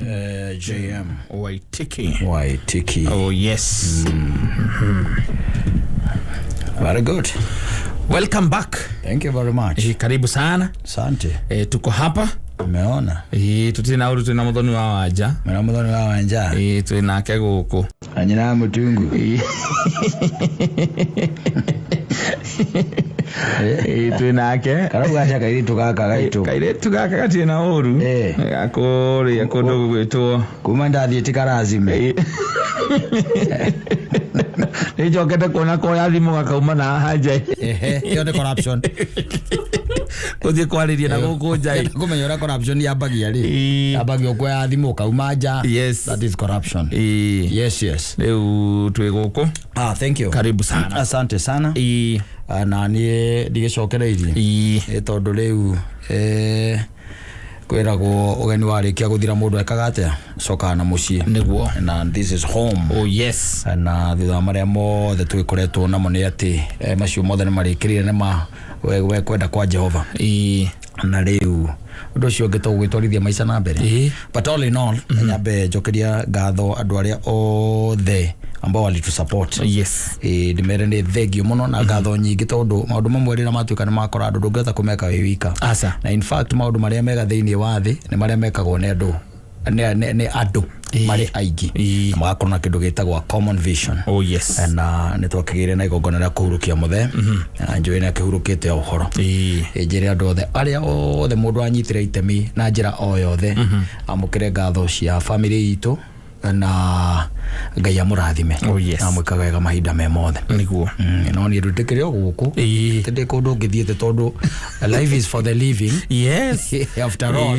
JM Waitiki. Waitiki. Oh yes. Very good. Welcome back. Thank you very much. Karibu sana. Asante. Tuko hapa. Umeona? Tutina uru twina muthoni wa wanja. Mwana muthoni wa wanja. Twinake guku. Na nyina wa mutungu. Twinake. Karabu gaca kairitu gaka gaitu. Kairitu gaka gatirĩ na ũru. Gakũrĩa kũndũ gũgwĩtwo. Kuma ndathiĩ ti karazime. Nĩ njokete kuona koya thimũ gakauma na haha nja. Ehe, ĩyo nĩ corruption. Gũthiĩ kwarĩria na gũkũ nja. Kũmenya ũrĩa corruption yambagia rĩ. Yambagia ũkuoya thimũ ũkauma nja. Yes. That is corruption. Yes, yes. Rĩu twĩ gũkũ. Ah, thank you. Karibu sana. Asante sana. Ah, na niĩ ndigĩcokereirie. Tondũ rĩu kwĩragwo ũgeni warĩkia gũthira mũndũ ekaga atĩa? Cokaga na mũciĩ. Nĩguo. Na this is home. Oh yes. Na thutha wa marĩa mothe tũgĩkoretwo namo nĩ atĩ macio mothe nĩ marĩkĩrire nĩ ma we kwenda kwa Jehova. Na rĩu ũndũ ũcio ũngĩ tũgwĩtwarithia maica na mbere. But all in all, nyambe njokeria ngatho andũ arĩa othe ambao walitusupport. Yes. Ndĩmere nĩ thengio mũno na ngatho nyingĩ tondũ maũndũ mamwe rĩrĩa matuĩka nĩ makora andũ ndũngĩhota kũmeka wĩ wika. Aca. Na in fact maũndũ marĩa mega thĩinĩ wa thĩ nĩ marĩa mekagwo nĩ andũ nĩ andũ marĩ aingĩ. Na magakorwo na kĩndũ gĩtagwo a common vision. Oh yes. Na nĩ twakĩgĩire na igongona rĩa kũhurũkia mũthee. Na njũĩ nĩ akĩhurũkĩte o ũhoro. Njĩre andũ othe arĩa othe mũndũ anyitire itemi na njĩra o yothe amũkĩre ngatho cia family itũ na Ngai amũrathime. Oh, yes. Na amwĩkaga wega mahinda me mothe. Nĩguo. No niĩ ndũtĩkĩre o gũkũ. Ndĩ kũndũ ũngĩthiĩte tondũ life is for the living. Yes. After all.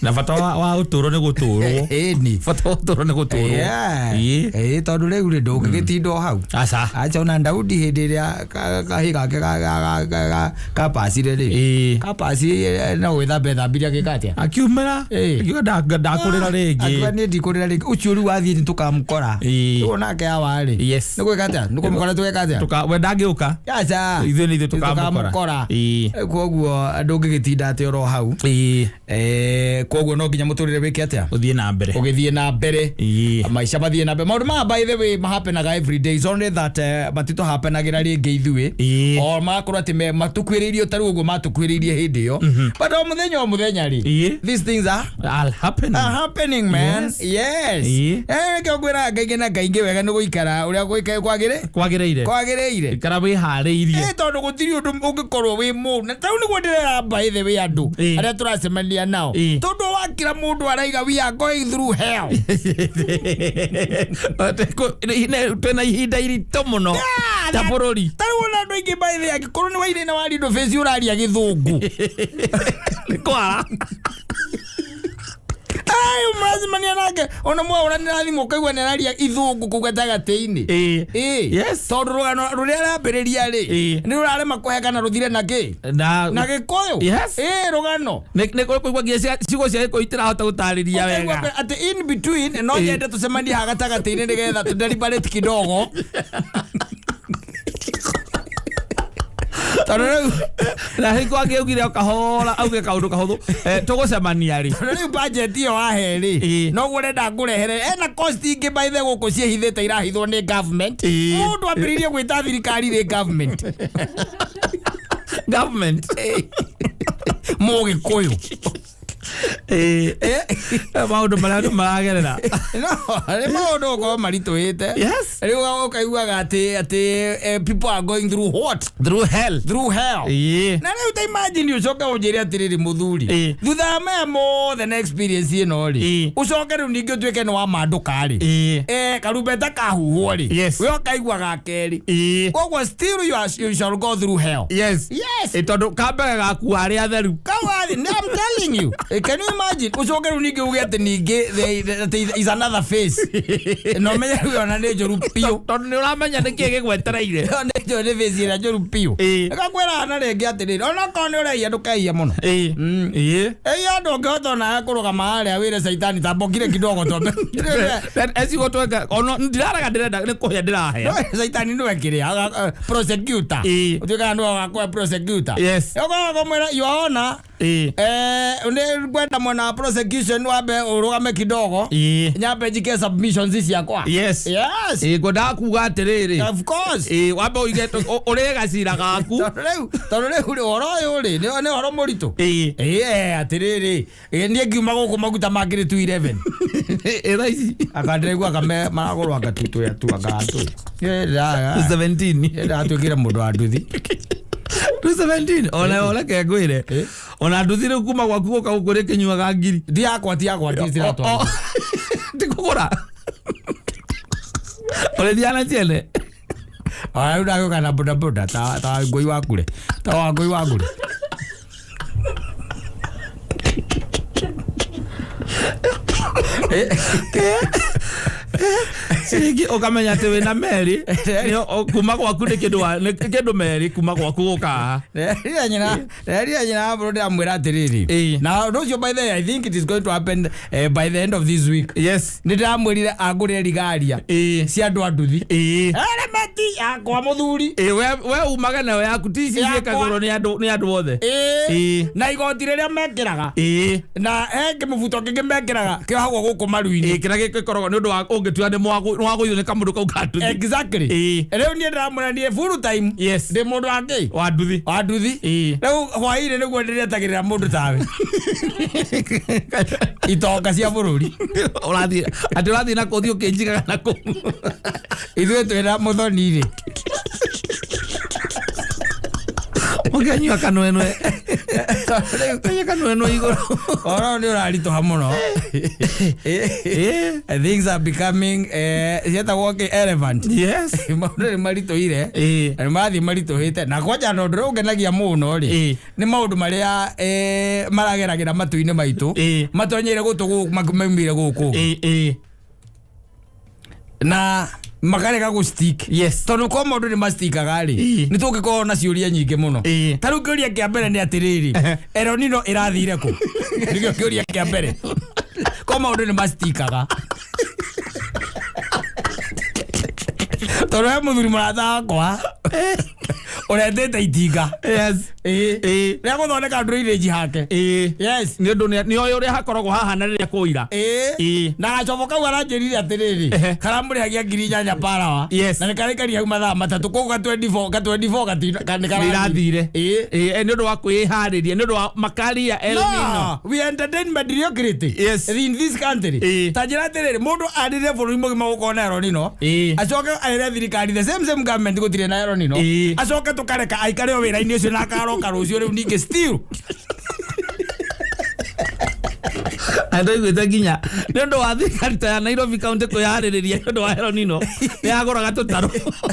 Na bata wa ũtũũro nĩ gũtũũrwo. Ĩni. Bata wa ũtũũro nĩ gũtũũrwo. Tondũ rĩu rĩ ndũngĩgĩtinda o hau. Aca. Aca ona Daudi hĩndĩ ĩrĩa kahĩ gake kapacire rĩ. Kapaci no gwĩthamba ethambire agĩka atĩa? Akiumĩra. Akiuga ndakũrĩra rĩngĩ. Akiuga niĩ ndikũrĩra rĩngĩ. Ũcio rĩu wathiĩ nĩ tũkamũkora. Rĩu onake awa rĩ. Yes. Nĩ gwĩka atĩa? Nĩ kũmũkora tũgeka atĩa? We ndangĩũka. Aca. Ithuĩ nĩ ithuĩ tũkamũkora. Koguo ndũngĩgĩtinda atĩ oro hau. Koguo no nginya mũtũrĩre wĩke atĩa? Ũthiĩ na mbere. Ũgĩthiĩ na mbere. Maica mathiĩ na mbere. Maũndũ maya by the way mahapenaga every day. It's only that matitũhapenagĩra rĩngĩ ithuĩ. O magakorwo atĩ matũkuĩrĩirie ta rĩu ũguo matũkuĩrĩirie hĩndĩ ĩyo. But o mũthenya o mũthenya rĩ. These things are happening. Are happening, man. Yes. Yes. Nĩkĩo ngwĩraga kaingĩ na kaingĩ wega nĩ gũikara ũrĩa kwagĩrĩire. Kwagĩrĩire. Kwagĩrĩire. Ikara wĩharĩirie. Tondũ gũtirĩ ũndũ ũngĩkorwo wĩ mũũru. Na tarĩu nĩguo ndĩrera by the way andũ arĩa tũracemania nao. Tondũ wakira mũndũ araiga we are going through hell. Twĩna ihinda iritũ mũno ta bũrũri. Tarĩu ona andũ aingĩ by the way angĩkorwo nĩ waire na waria ndũ face ũraria gĩthũngũ. Nĩ kwara. Ayo mũracemania nake ona mwahũranĩra thimũ ũkaigua nĩ araria ithũngũ kũu gatagatĩ-inĩ. Yes. Tondũ rũgano rũrĩa arambĩrĩria rĩ nĩ rũrarema kũhekana rũthire na kĩ? Na Gĩkũyũ. Yes. Rũgano. Nĩ kũigua nginya ciugo cia Gĩkũyũ itirahota gũtarĩria wega. Atĩ in between no nyende tũcemanie haha gatagatĩ-inĩ nĩgetha tũ deliberate kidogo. Tondũ rĩu na hingo angĩaugire o kahora auge kaũndũ kahũthũ tũgũcemania rĩ. Tondũ rĩu budget ĩyo wahe rĩ noguo ũrenda ngũrehere ena cost ingĩ by the gũkũ ciĩhithĩte irahithwo nĩ government. Mũndũ ambĩrĩirie gwĩta thirikari rĩ government. Government. Mũgĩkũyũ. Maũndũ marĩa andũ maragerera. No, nĩ maũndũ gũkorwo maritũhĩte. Yes. Rĩu ũkaiguaga atĩ people are going through what? Through hell. Through hell. Na rĩu ta imagine ũcoke ũnjĩre atĩrĩrĩ mũthuri. Thutha wa maya mothe na experience ĩno rĩ. Ũcoke rĩu ningĩ ũtuĩke nĩ wamandũka rĩ. Karumbeta kahuhwo rĩ. Yes. We ũkaigua ga kerĩ. Koguo still you shall go through hell. Yes. Yes. Tondũ kambere gaku harĩa atheru. Kau athi, I'm telling you. Can you imagine? Ũcoke rĩu ningĩ uge atĩ ningĩ is another face. No menye rĩu ona nĩ njũru biũ. Tondũ nĩ ũramenya nĩkĩĩ gĩgwetereire. Nĩ njũru nĩ face ĩrĩa njũru biũ. Ngakwĩra na rĩngĩ atĩrĩrĩ, onokorwo nĩ ũraiya ndũkaiye mũno. Andũ ũngĩhota onawe kũrũgama harĩa wĩre caitani tamba ũkire kidogo twambe. Ecigo tweka ono ndiraraga ndĩrenda nĩ kũhĩa ndĩrahĩa. Caitani nĩwe kĩrĩa prosecutor. Ũtuĩkaga nĩwe ũgakũhe prosecutor. Yes. Ũkoragwo ũkamwĩra your honor. Nĩ ngwenda mwena wa prosecution wambe ũrũgame kidogo, nyambe njike submissions ciakwa. Yes. Yes. Ngwendaga kuga atĩrĩrĩ. Of course. Wambe ũige ũrĩe gacira gaku. Tondũ rĩu ũhoro ũyũ rĩ nĩ ũhoro mũritũ. Atĩrĩrĩ, niĩ ngiuma gũkũ maguta mangĩrĩ 211. Thaa ici Akandĩraigua anga maragũrwo anga tutũya tu anga atũ. 17. Ndatuĩkire mũndũ wa nduthi. 217 ona ũreke ngwĩre, ona nduthi rĩu kuma gwaku gũka gũkũ rĩkĩnyuaga ngiri. Ti yakwa, ti yakwa, ti ciratwarithio. Ti kũgũra, ũrĩthiaga na ciene. Ona rĩu ndagĩũka na bodaboda ta ngũi wakure, ta wa ngũi wakure. Ciringi ũkamenya atĩ wĩna meri kuma gwaku nĩ kĩndũ meri kuma gwaku gũka haha. Rĩrĩa nyina wa bũrũri ndĩramwĩra atĩrĩrĩ, na ũndũ ũcio, by the way, I think it is going to happen by the end of this week. Nĩ ndĩramwĩrire angũrĩre rigaria cia andũ a nduthi, helmeti yakwa mũthuri. We umage nayo yaku, ti ici Yakwa. ciĩkagĩrwo nĩ andũ othe. Na igoti rĩrĩa mekĩraga, na he kĩmũbuto kĩngĩ mekĩraga kĩohagwo gũkũ maru-inĩ. Kĩrĩa gĩkoragwo nĩ ũndũ wa ũngĩtua nĩ wagũithio nĩ kamũndũ kau ka nduthi. Exactly. Rĩu niĩ ndĩramwĩra niĩ full time ndĩ mũndũ wa kĩ? Wa nduthi. Wa nduthi. Rĩu hwaĩ-inĩ nĩguo ndĩretagĩrĩra mũndũ tawe, itonga cia bũrũri. Ũrathiĩ atĩ ũrathiĩ na kũthiĩ ũkĩnjigaga na kũu. Ithuĩ twĩna mũthoni rĩ. Ũkĩnyua kanwenwe, ũkĩnyua kanwenwe igũrũ. Ũhoro nĩ ũraritũha mũno. Things are becoming cietagwo kĩ, elephant. Maũndũ nĩ maritũhire na nĩ marathiĩ maritũhĩte, na kwanja na ũndũ ũrĩa ũngenagia mũno rĩ, nĩ maũndũ marĩa marageragĩra matũ-inĩ maitũ, matonyeire gũtũ gũkũ, maumire gũkũ na makarega gũ stick, tondũ ko maũndũ nĩ mastikaga rĩ, nĩ tũngĩkorwo na ciũria nyingĩ mũno. Ta rĩu kĩũria kĩa mbere nĩ atĩrĩrĩ, El Nino ĩrathire kũ? Nĩkĩo kĩũria kĩa mbere, ko maũndũ nĩ mastikaga, tondũ he mũthuri mũrata wakwa ũretĩte itinga rĩa gũthondeka drainage hake. Yes. Nĩ ũndũ nĩ oĩ ũrĩa hakoragwo haha na rĩrĩa kũira. Na gacobo kau aranjĩrire atĩrĩrĩ, karamũrĩhagia 8,000 parawa, na nĩ karĩkaria hau mathaa 3, koguo ka 24, ka 24 nĩ nĩ irathire. Nĩ ũndũ wa kwĩharĩria nĩ ũndũ wa makaria El Nino. No, we entertain mediocrity in this country. Ta njĩra atĩrĩrĩ, mũndũ arĩre bũrũri mũgima gũkorwo na El Nino, acoke arĩre thirikari, the same same government, gũtirĩ na El Nino, acoke tũkareka aikare o wĩra-inĩ ũcio na akaroka rũciũ rĩu ningĩ still. Ndaiguĩte nginya nĩ ũndũ wa thirikari ta ya Nairobi County kwĩharĩrĩria nĩ ũndũ wa El Nino nĩ yagũraga tũtarũ.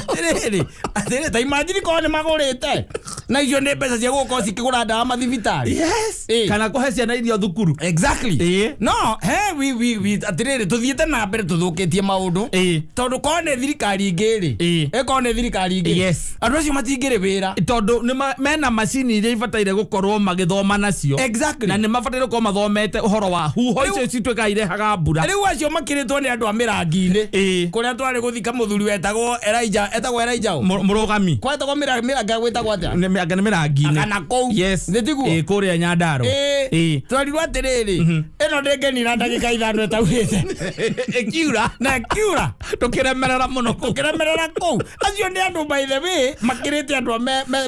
Atĩrĩrĩ, ta imagine korwo nĩ magũrĩte, na icio nĩ mbeca cia gũkorwo cikĩgũra ndawa mathibitarĩ. Kana kũhe ciana irio thukuru. Exactly. No he we atĩrĩrĩ, tũthiĩte na mbere tũthũkĩtie maũndũ, tondũ korwo nĩ thirikari ingĩ rĩ, ĩkorwo nĩ thirikari ingĩ, andũ acio matingĩrĩ wĩra. Tondũ mena macini iria ibataire gũkorwo magĩthoma nacio, na nĩ mabataire gũkorwo mathomete ũhoro wa huho icio cituĩkaga irehaga mbura. Rĩu acio makĩrĩtwo nĩ andũ a mĩrangi-inĩ, kũrĩa twarĩ gũthika mũthuri wetagwo Elijah, etagwo Elijah ũ? Mũrũgami. Kwetagwo mĩranga gwĩtagwo atĩa? Anga nĩ mĩrangi-inĩ. Kana kũu. Nĩ tiguo? Kũrĩa Nyandarua. Twerirwo atĩrĩrĩ, ĩno ndĩngĩnina ndagĩka 5 ĩtaurĩte. Ĩkiura. Na ĩkiura. Tũkĩremerera mũno kũu. Tũkĩremerera kũu. Acio nĩ andũ, by the way, makĩrĩte andũ a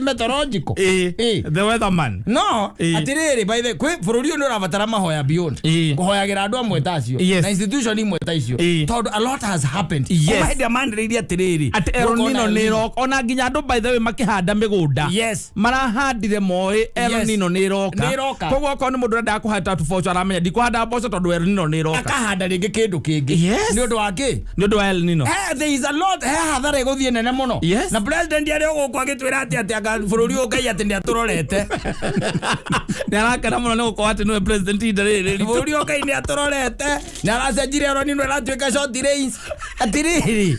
meteorological. The weatherman. No, atĩrĩrĩ, by the kwĩ bũrũri ũyũ nĩ ũrabatara mahoya beyond. Kũhoyagĩra andũ amwe ta acio na institution imwe ta icio, tondũ a lot has happened. Kuma hĩndĩ ĩrĩa manĩrĩirie atĩrĩrĩ, atĩ El gũkorwo Nino na nĩ El Nino. ĩroka, ona nginya andũ, by the way, makĩhanda mĩgũnda marahandire moĩ El Nino nĩ ĩroka. Nĩ ĩroka. Koguo okorwo nĩ mũndũ ũrendaga kũhanda tũboco, aramenya ndikũhanda mboco tondũ El Nino nĩ ĩroka. Akahanda rĩngĩ kĩndũ kĩngĩ. Nĩ ũndũ wa kĩ? Nĩ ũndũ wa El Nino. There is a lot, he hathara ĩgũthiĩ nene mũno. Na president arĩ o gũkũ agĩtwĩra atĩ anga bũrũri ũyũ Ngai atĩ nĩ atũrorete. Nĩ arakena mũno nĩ gũkorwo atĩ nĩwe president ihinda rĩrĩ rĩritũ. Bũrũri ũyũ Ngai nĩ atũrorete, nĩ aracenjirie El Nino ĩratuĩka short rains. Atĩrĩrĩ,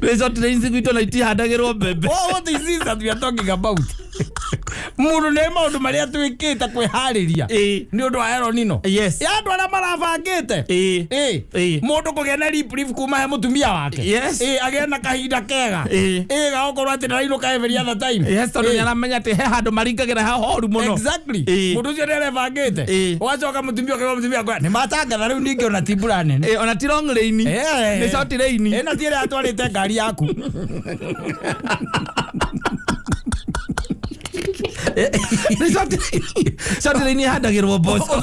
Nĩ short rains gwitũ na itihandagĩrwo mbembe. What is this that we are talking about? Mũndũ nĩ maũndũ marĩa twĩkĩte kwĩharĩria Ĩĩ. nĩ ũndũ wa El Nino. Yes. Ya andũ arĩa marabangĩte. Ĩĩ. Ĩĩ. Ĩĩ. Mũndũ kũgĩa na reprieve kuma he mũtumia wake. Yes. Ĩĩ, agĩe na kahinda kega. Ĩĩ. Ĩĩ, gagũkorwo atĩ ndarainũka every other time. Yes, tondũ Ĩĩ. nĩ aramenya atĩ he handũ maringagĩra hahoru mũno. Exactly. Ĩĩ. Mũndũ ũcio nĩ arebangĩte. Ĩĩ. Ũgacoka mũtumia ũkauga mũtumia akwa nĩ matangatha rĩu ningĩ ona ti mbura nene. Ĩĩ, ona ti long rain. Ĩĩ. Nĩ short rain. Ĩĩ, na ti ĩrĩa atwarĩte ngari yaku. Nĩ short rain. Short rain ĩhandagĩrwo mboco.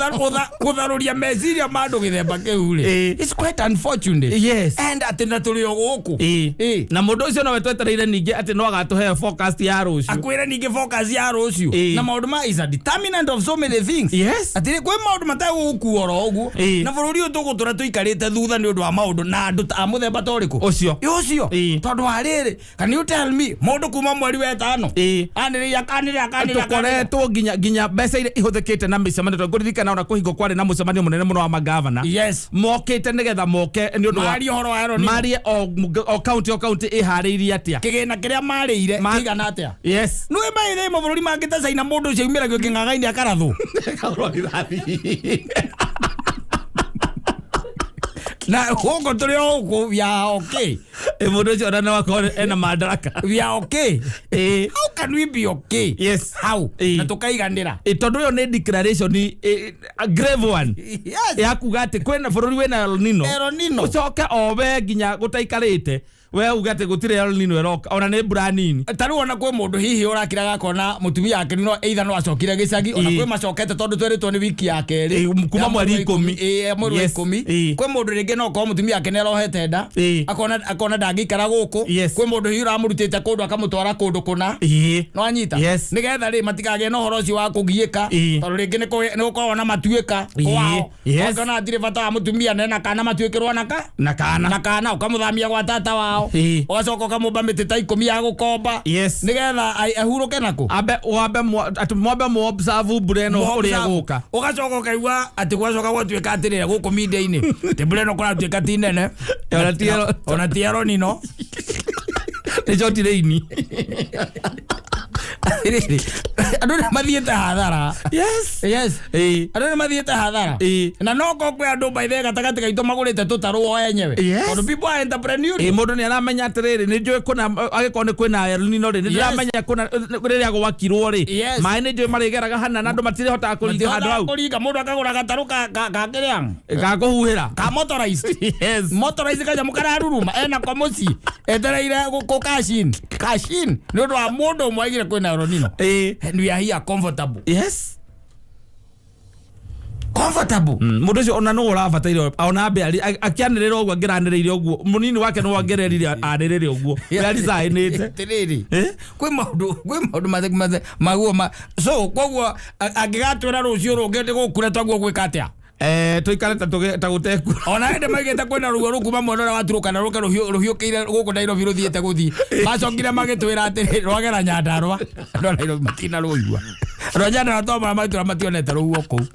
Gũtharũria meciria ma andũ gĩthemba kĩu rĩ, Ĩĩ. it's quite unfortunate. Yes. And atĩ na tũrĩ o gũkũ. Ĩĩ. Ĩĩ. Na mũndũ ũcio nowe twetereire ningĩ atĩ no agatũhe forecast ya rũciũ. Akwĩre ningĩ focus ya rũciũ Ĩĩ. na maũndũ ma is a determinant of so many things. Yes. Atĩrĩ, kwĩ maũndũ mategũgũkua oro ũguo. Ĩĩ. Na bũrũri ũyũ tũgũtũra tũikarĩte thutha nĩ ũndũ wa maũndũ na andũ a mũthemba ta ũrĩkũ? Ũcio. Ĩ, ũcio. Ĩĩ. Tondũ wa rĩrĩ, can you tell me mũndũ kuma mweri wa ĩtano Ĩĩ. anĩrĩire akanĩrĩra akanĩrĩra akanĩrĩra. Tũkoretwo nginya mbeca iria ihũthĩkĩte na mĩcemanio, tondũ ngũririkana ona kũhingo kwarĩ na mũcemanio mũnene mũno wa magavana. Yes. Mokĩte nĩgetha moke nĩ ũndũ wa Marie ũhoro wa El Nino. marie o county ĩharĩirie atĩa. Kĩgĩna kĩrĩa marĩire kĩigana atĩa. Yes. Nĩ maithe mabũrũri mangĩ ta China, mũndũ ũcio aumĩragio kĩng'ang'a-inĩ akarathwo. Na gũkũ tũrĩ o gũkũ, we are okay. Ĩ, mũndũ ũcio ona no akorwo ena madaraka. We are okay. Ĩ. How can we be okay? Yes. How? Ĩ. Na tũkaiganĩra. Ĩ, tondũ ĩyo nĩ declaration a grave one Yes. ya kuga atĩ kwĩna bũrũri wĩna El Nino. El Nino. Ũcoke o we nginya gũtaikarĩte we uge atĩ gũtirĩ El Nino ĩroka ona nĩ mbura nini. Ta rĩu ona kwĩ mũndũ hihi ũrakiraga akona mũtumia wake no either no acokire gĩcagi, ona Ĩ. kwĩ macokete tondũ twerĩtwo nĩ wiki ya kerĩ. Ĩ, kuma Ya mweri mweri wa ikũmi. Ĩ, ya mweri wa Yes. ikũmi. Ĩ. Kwĩ mũndũ rĩngĩ no okorwo mũtumia wake nĩ arohete nda. Ĩ. Akona ndangĩikara gũkũ. Yes. Kwĩ mũndũ hihi ũramũrutĩte kũndũ akamũtwara kũndũ kũna. Ĩ. No anyita. Yes. Nĩgetha rĩ matikagĩe na ũhoro ũcio wa kũgiĩka. Ĩ. Tondũ rĩngĩ nĩ gũkoragwo na matuĩka Ĩ. kwao. Yes. Ũkona hatirĩ bata wa mũtumia nena kana matuĩkĩrwo na ka Na kana. na kana ũkamũthamia gwa tata wao. Ĩ. Ũgacoka ũkamũmba mĩtĩ ta 10 ya gũkomba. Yes. Nĩgetha ahurũke nakũ. Ambe wambe atĩ mwambe mu observe mbura ĩno ũrĩa ĩgũka. Ũgacoka ũkaigua atĩ gwacoka gwatuĩka atĩrĩrĩ gũkũ media-inĩ atĩ mbura ĩno kũratuĩka ti nene. Ona ti Ona ti El Nino. Nĩ short rain. Atĩrĩrĩ, andũ nĩ mathiĩte hathara. Yes. Yes. Ĩ. Andũ nĩ mathiĩte hathara. Ĩ. Na no korwo kwĩ andũ by the way gatagatĩ gaitũ magũrĩte tũtarũ o enyewe. Yes. Tondũ people are entrepreneur. Ĩ, mũndũ nĩ aramenya atĩrĩrĩ, nĩ njũĩ kũna angĩkorwo nĩ kwĩna El Nino rĩ, nĩ Yes. ndĩramenya kũna rĩrĩa gwakirwo rĩ, Yes. maĩ nĩ njũĩ marĩgeraga hana na andũ matirĩhotaga kũringa handũ hau. Kũringa mũndũ akagũra gatarũ ka kĩrĩa Ga kũhuhĩra. ka motorized. Yes. Motorized kanyamũ kararuruma enako mũciĩ etereire gũ cash in. Cash in nĩ ũndũ wa mũndũ ũmwe aigire kwĩna El Nino. Ĩ. And we are here comfortable. Yes. Comfortable. Mũndũ ũcio ona nũ ũrabataire ona ambe akĩanĩrĩra ũguo angĩranĩrĩire ũguo mũnini wake nĩ wongereire anĩrĩre ũguo we aricainĩte. Atĩrĩrĩ, Eh? kwĩ maũndũ maguo ma so koguo angĩgatwĩra rũciũ rũngĩ nĩ gũkura twaguo gwĩka atĩa? Tũikare ta gũtekura. Ona hĩndĩ maigĩte kwĩna ruo rũkuma mwena ũrĩa wa Turkana rũke rũhiũkĩire gũkũ Nairobi rũthiĩte gũthiĩ. Macokire magĩtwĩra atĩrĩ rwagera Nyandarũa. Andũ a Nairobi matina rũigua. Andũ a Nyandarũa to mara maitũra mationete rũhuho kũu.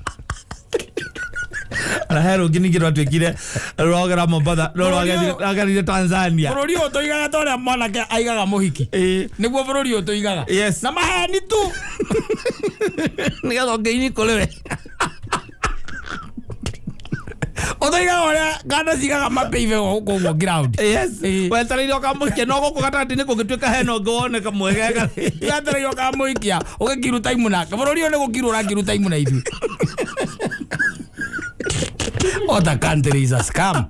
Ona he rũngĩ ningĩ rwatuĩkire rwagera Mombatha no rwagerire Tanzania. Bũrũri ũyũ tũigaga ta ũrĩa mwanake aigaga mũhiki. Ĩ. Nĩguo bũrũri ũyũ tũigaga. Yes. Na maheni tu. Nĩgetha ũngĩini kũrĩ we. Ũtũigaga ũrĩa nganda cigaga mapĩibe gũkũ ũguo ground. Yes. Ĩ. Wetereire ũkamũhikia no gũkũ gatagatĩ-inĩ kũngĩtuĩka hena ũngĩ woneka mwegega. Wetereire ũkamũhikia ũgĩkiru taimu nake. Bũrũri ũyũ nĩ gũkirwo ũrakiru taimu na ithuĩ. What a country is a scam.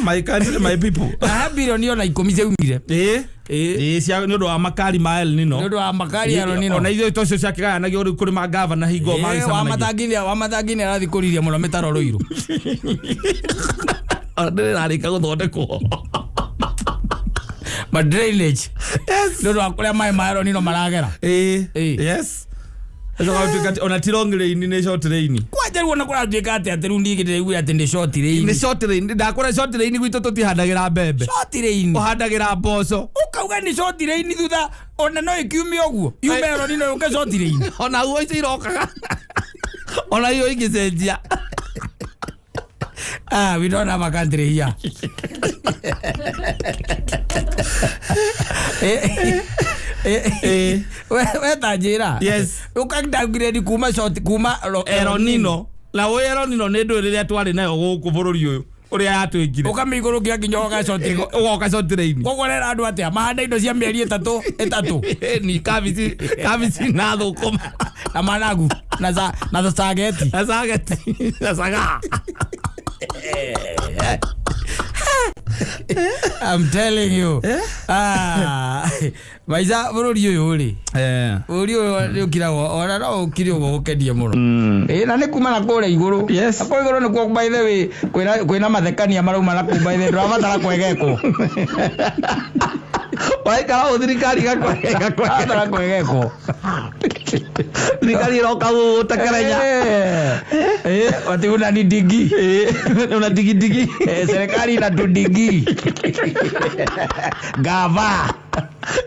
My country, my people. Na he bilioni ona 10 ciaumire. Ĩ. Ĩ, cia nĩ ũndũ wa makari ma El Nino. Nĩ ũndũ wa makari ya El Nino. Ona ithuĩ tocio ciakĩgayanagio rĩu kũrĩ magavana hingo Ĩ, wa magĩcemanagia. Wamatangi arathiĩ kũriria mũno mĩtaro Rũirũ. Ona ndĩrarĩka gũthondekwo. Ma drainage. Yes. Nĩ ũndũ wa kũrĩa maĩ ma El Nino maragera. Ĩ. Ĩ. Yes. Ũcoka gũtuĩka atĩ ona ti long rain nĩ short rain. Kwanja rĩu ona kũratuĩka atĩ rĩu ningĩ ndĩraiguire atĩ nĩ short rain. Nĩ short rain. Ndakwĩra short rain gwitũ tũtihandagĩra mbembe. Short rain. Ũhandagĩra mboco. Ũkauga nĩ short rain thutha ona no ĩkiume ũguo. Yume El Nino yũke short rain. Ona huo icio irokaga. Ona iyo ingĩcenjia. Ah, we don't have a country here. We ta njĩra. Yes. Ũka downgrade kuma short kuma El Nino na ũyũ El Nino nĩ ndũĩ rĩrĩa twarĩ nayo gũkũ bũrũri ũyũ ũrĩa yatwĩkire. Ũkamĩigũrũkia nginya ũgoka short. Ũgoka short rain. Koguo ũrera andũ atĩa mahanda indo cia mĩeri ĩtatũ Ni kabici kabici na thũkũma na managu na za na sageti. Na sageti na saga. I'm telling you. Ah, maica bũrũri ũyũ rĩ, bũrũri ũyũ nĩ ũkiragwo ona no ũkire ũguo gũkenie mũno. Ĩ na nĩ kuma na kũrĩa igũrũ. Yes. Na kũrĩa igũrũ nĩkuo by the way kwĩna mathekania marauma na kũu by the way ndũrabatara kwegekwo. Waikara ũũ thirikari ĩgakwegeka. Ndũrabatara kwegekwo. Thirikari ĩroka gũgũtekerenya. Ati unanidigi. Unadigidigi. Serikali inatudigi. Gava.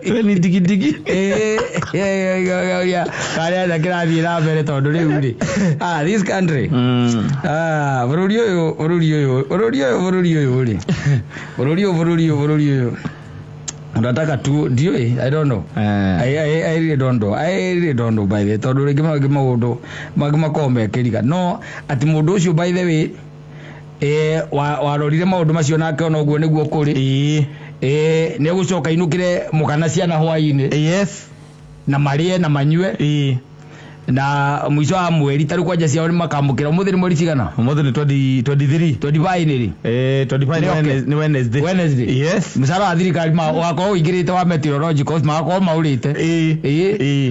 We ni digidigi. Karĩa na kĩrathiĩ na mbere tondũ rĩu rĩ, ah, this country, ah, bũrũri ũyũ bũrũri ũyũ bũrũri ũyũ bũrũri ũyũ rĩ, bũrũri ũyũ bũrũri ũyũ bũrũri ũyũ unataka tu ndiũĩ. I don't know. I really don't know. I really don't know by the way, tondũ rĩngĩ mangĩ maũndũ mangĩ makoragwo mekĩriga no atĩ mũndũ ũcio by the way warorire maũndũ macio nake ona ũguo nĩguo kũrĩ, nĩ egũcoka inũkĩre mũka na ciana hwaĩ-inĩ na marĩe na manyue na mũico wa mweri tarĩu kwanja ciao nĩ makamũkĩra. Ũmũthĩ nĩ mweri cigana? Ũmũthĩ nĩ 23. 25 nĩ rĩ? 25. Nĩ okay. Nĩ Wednesday. Wednesday. Yes. Mũcara wa thirikari wakorwo ũingĩrĩte wa meteorologicals magakorwo maũrĩte.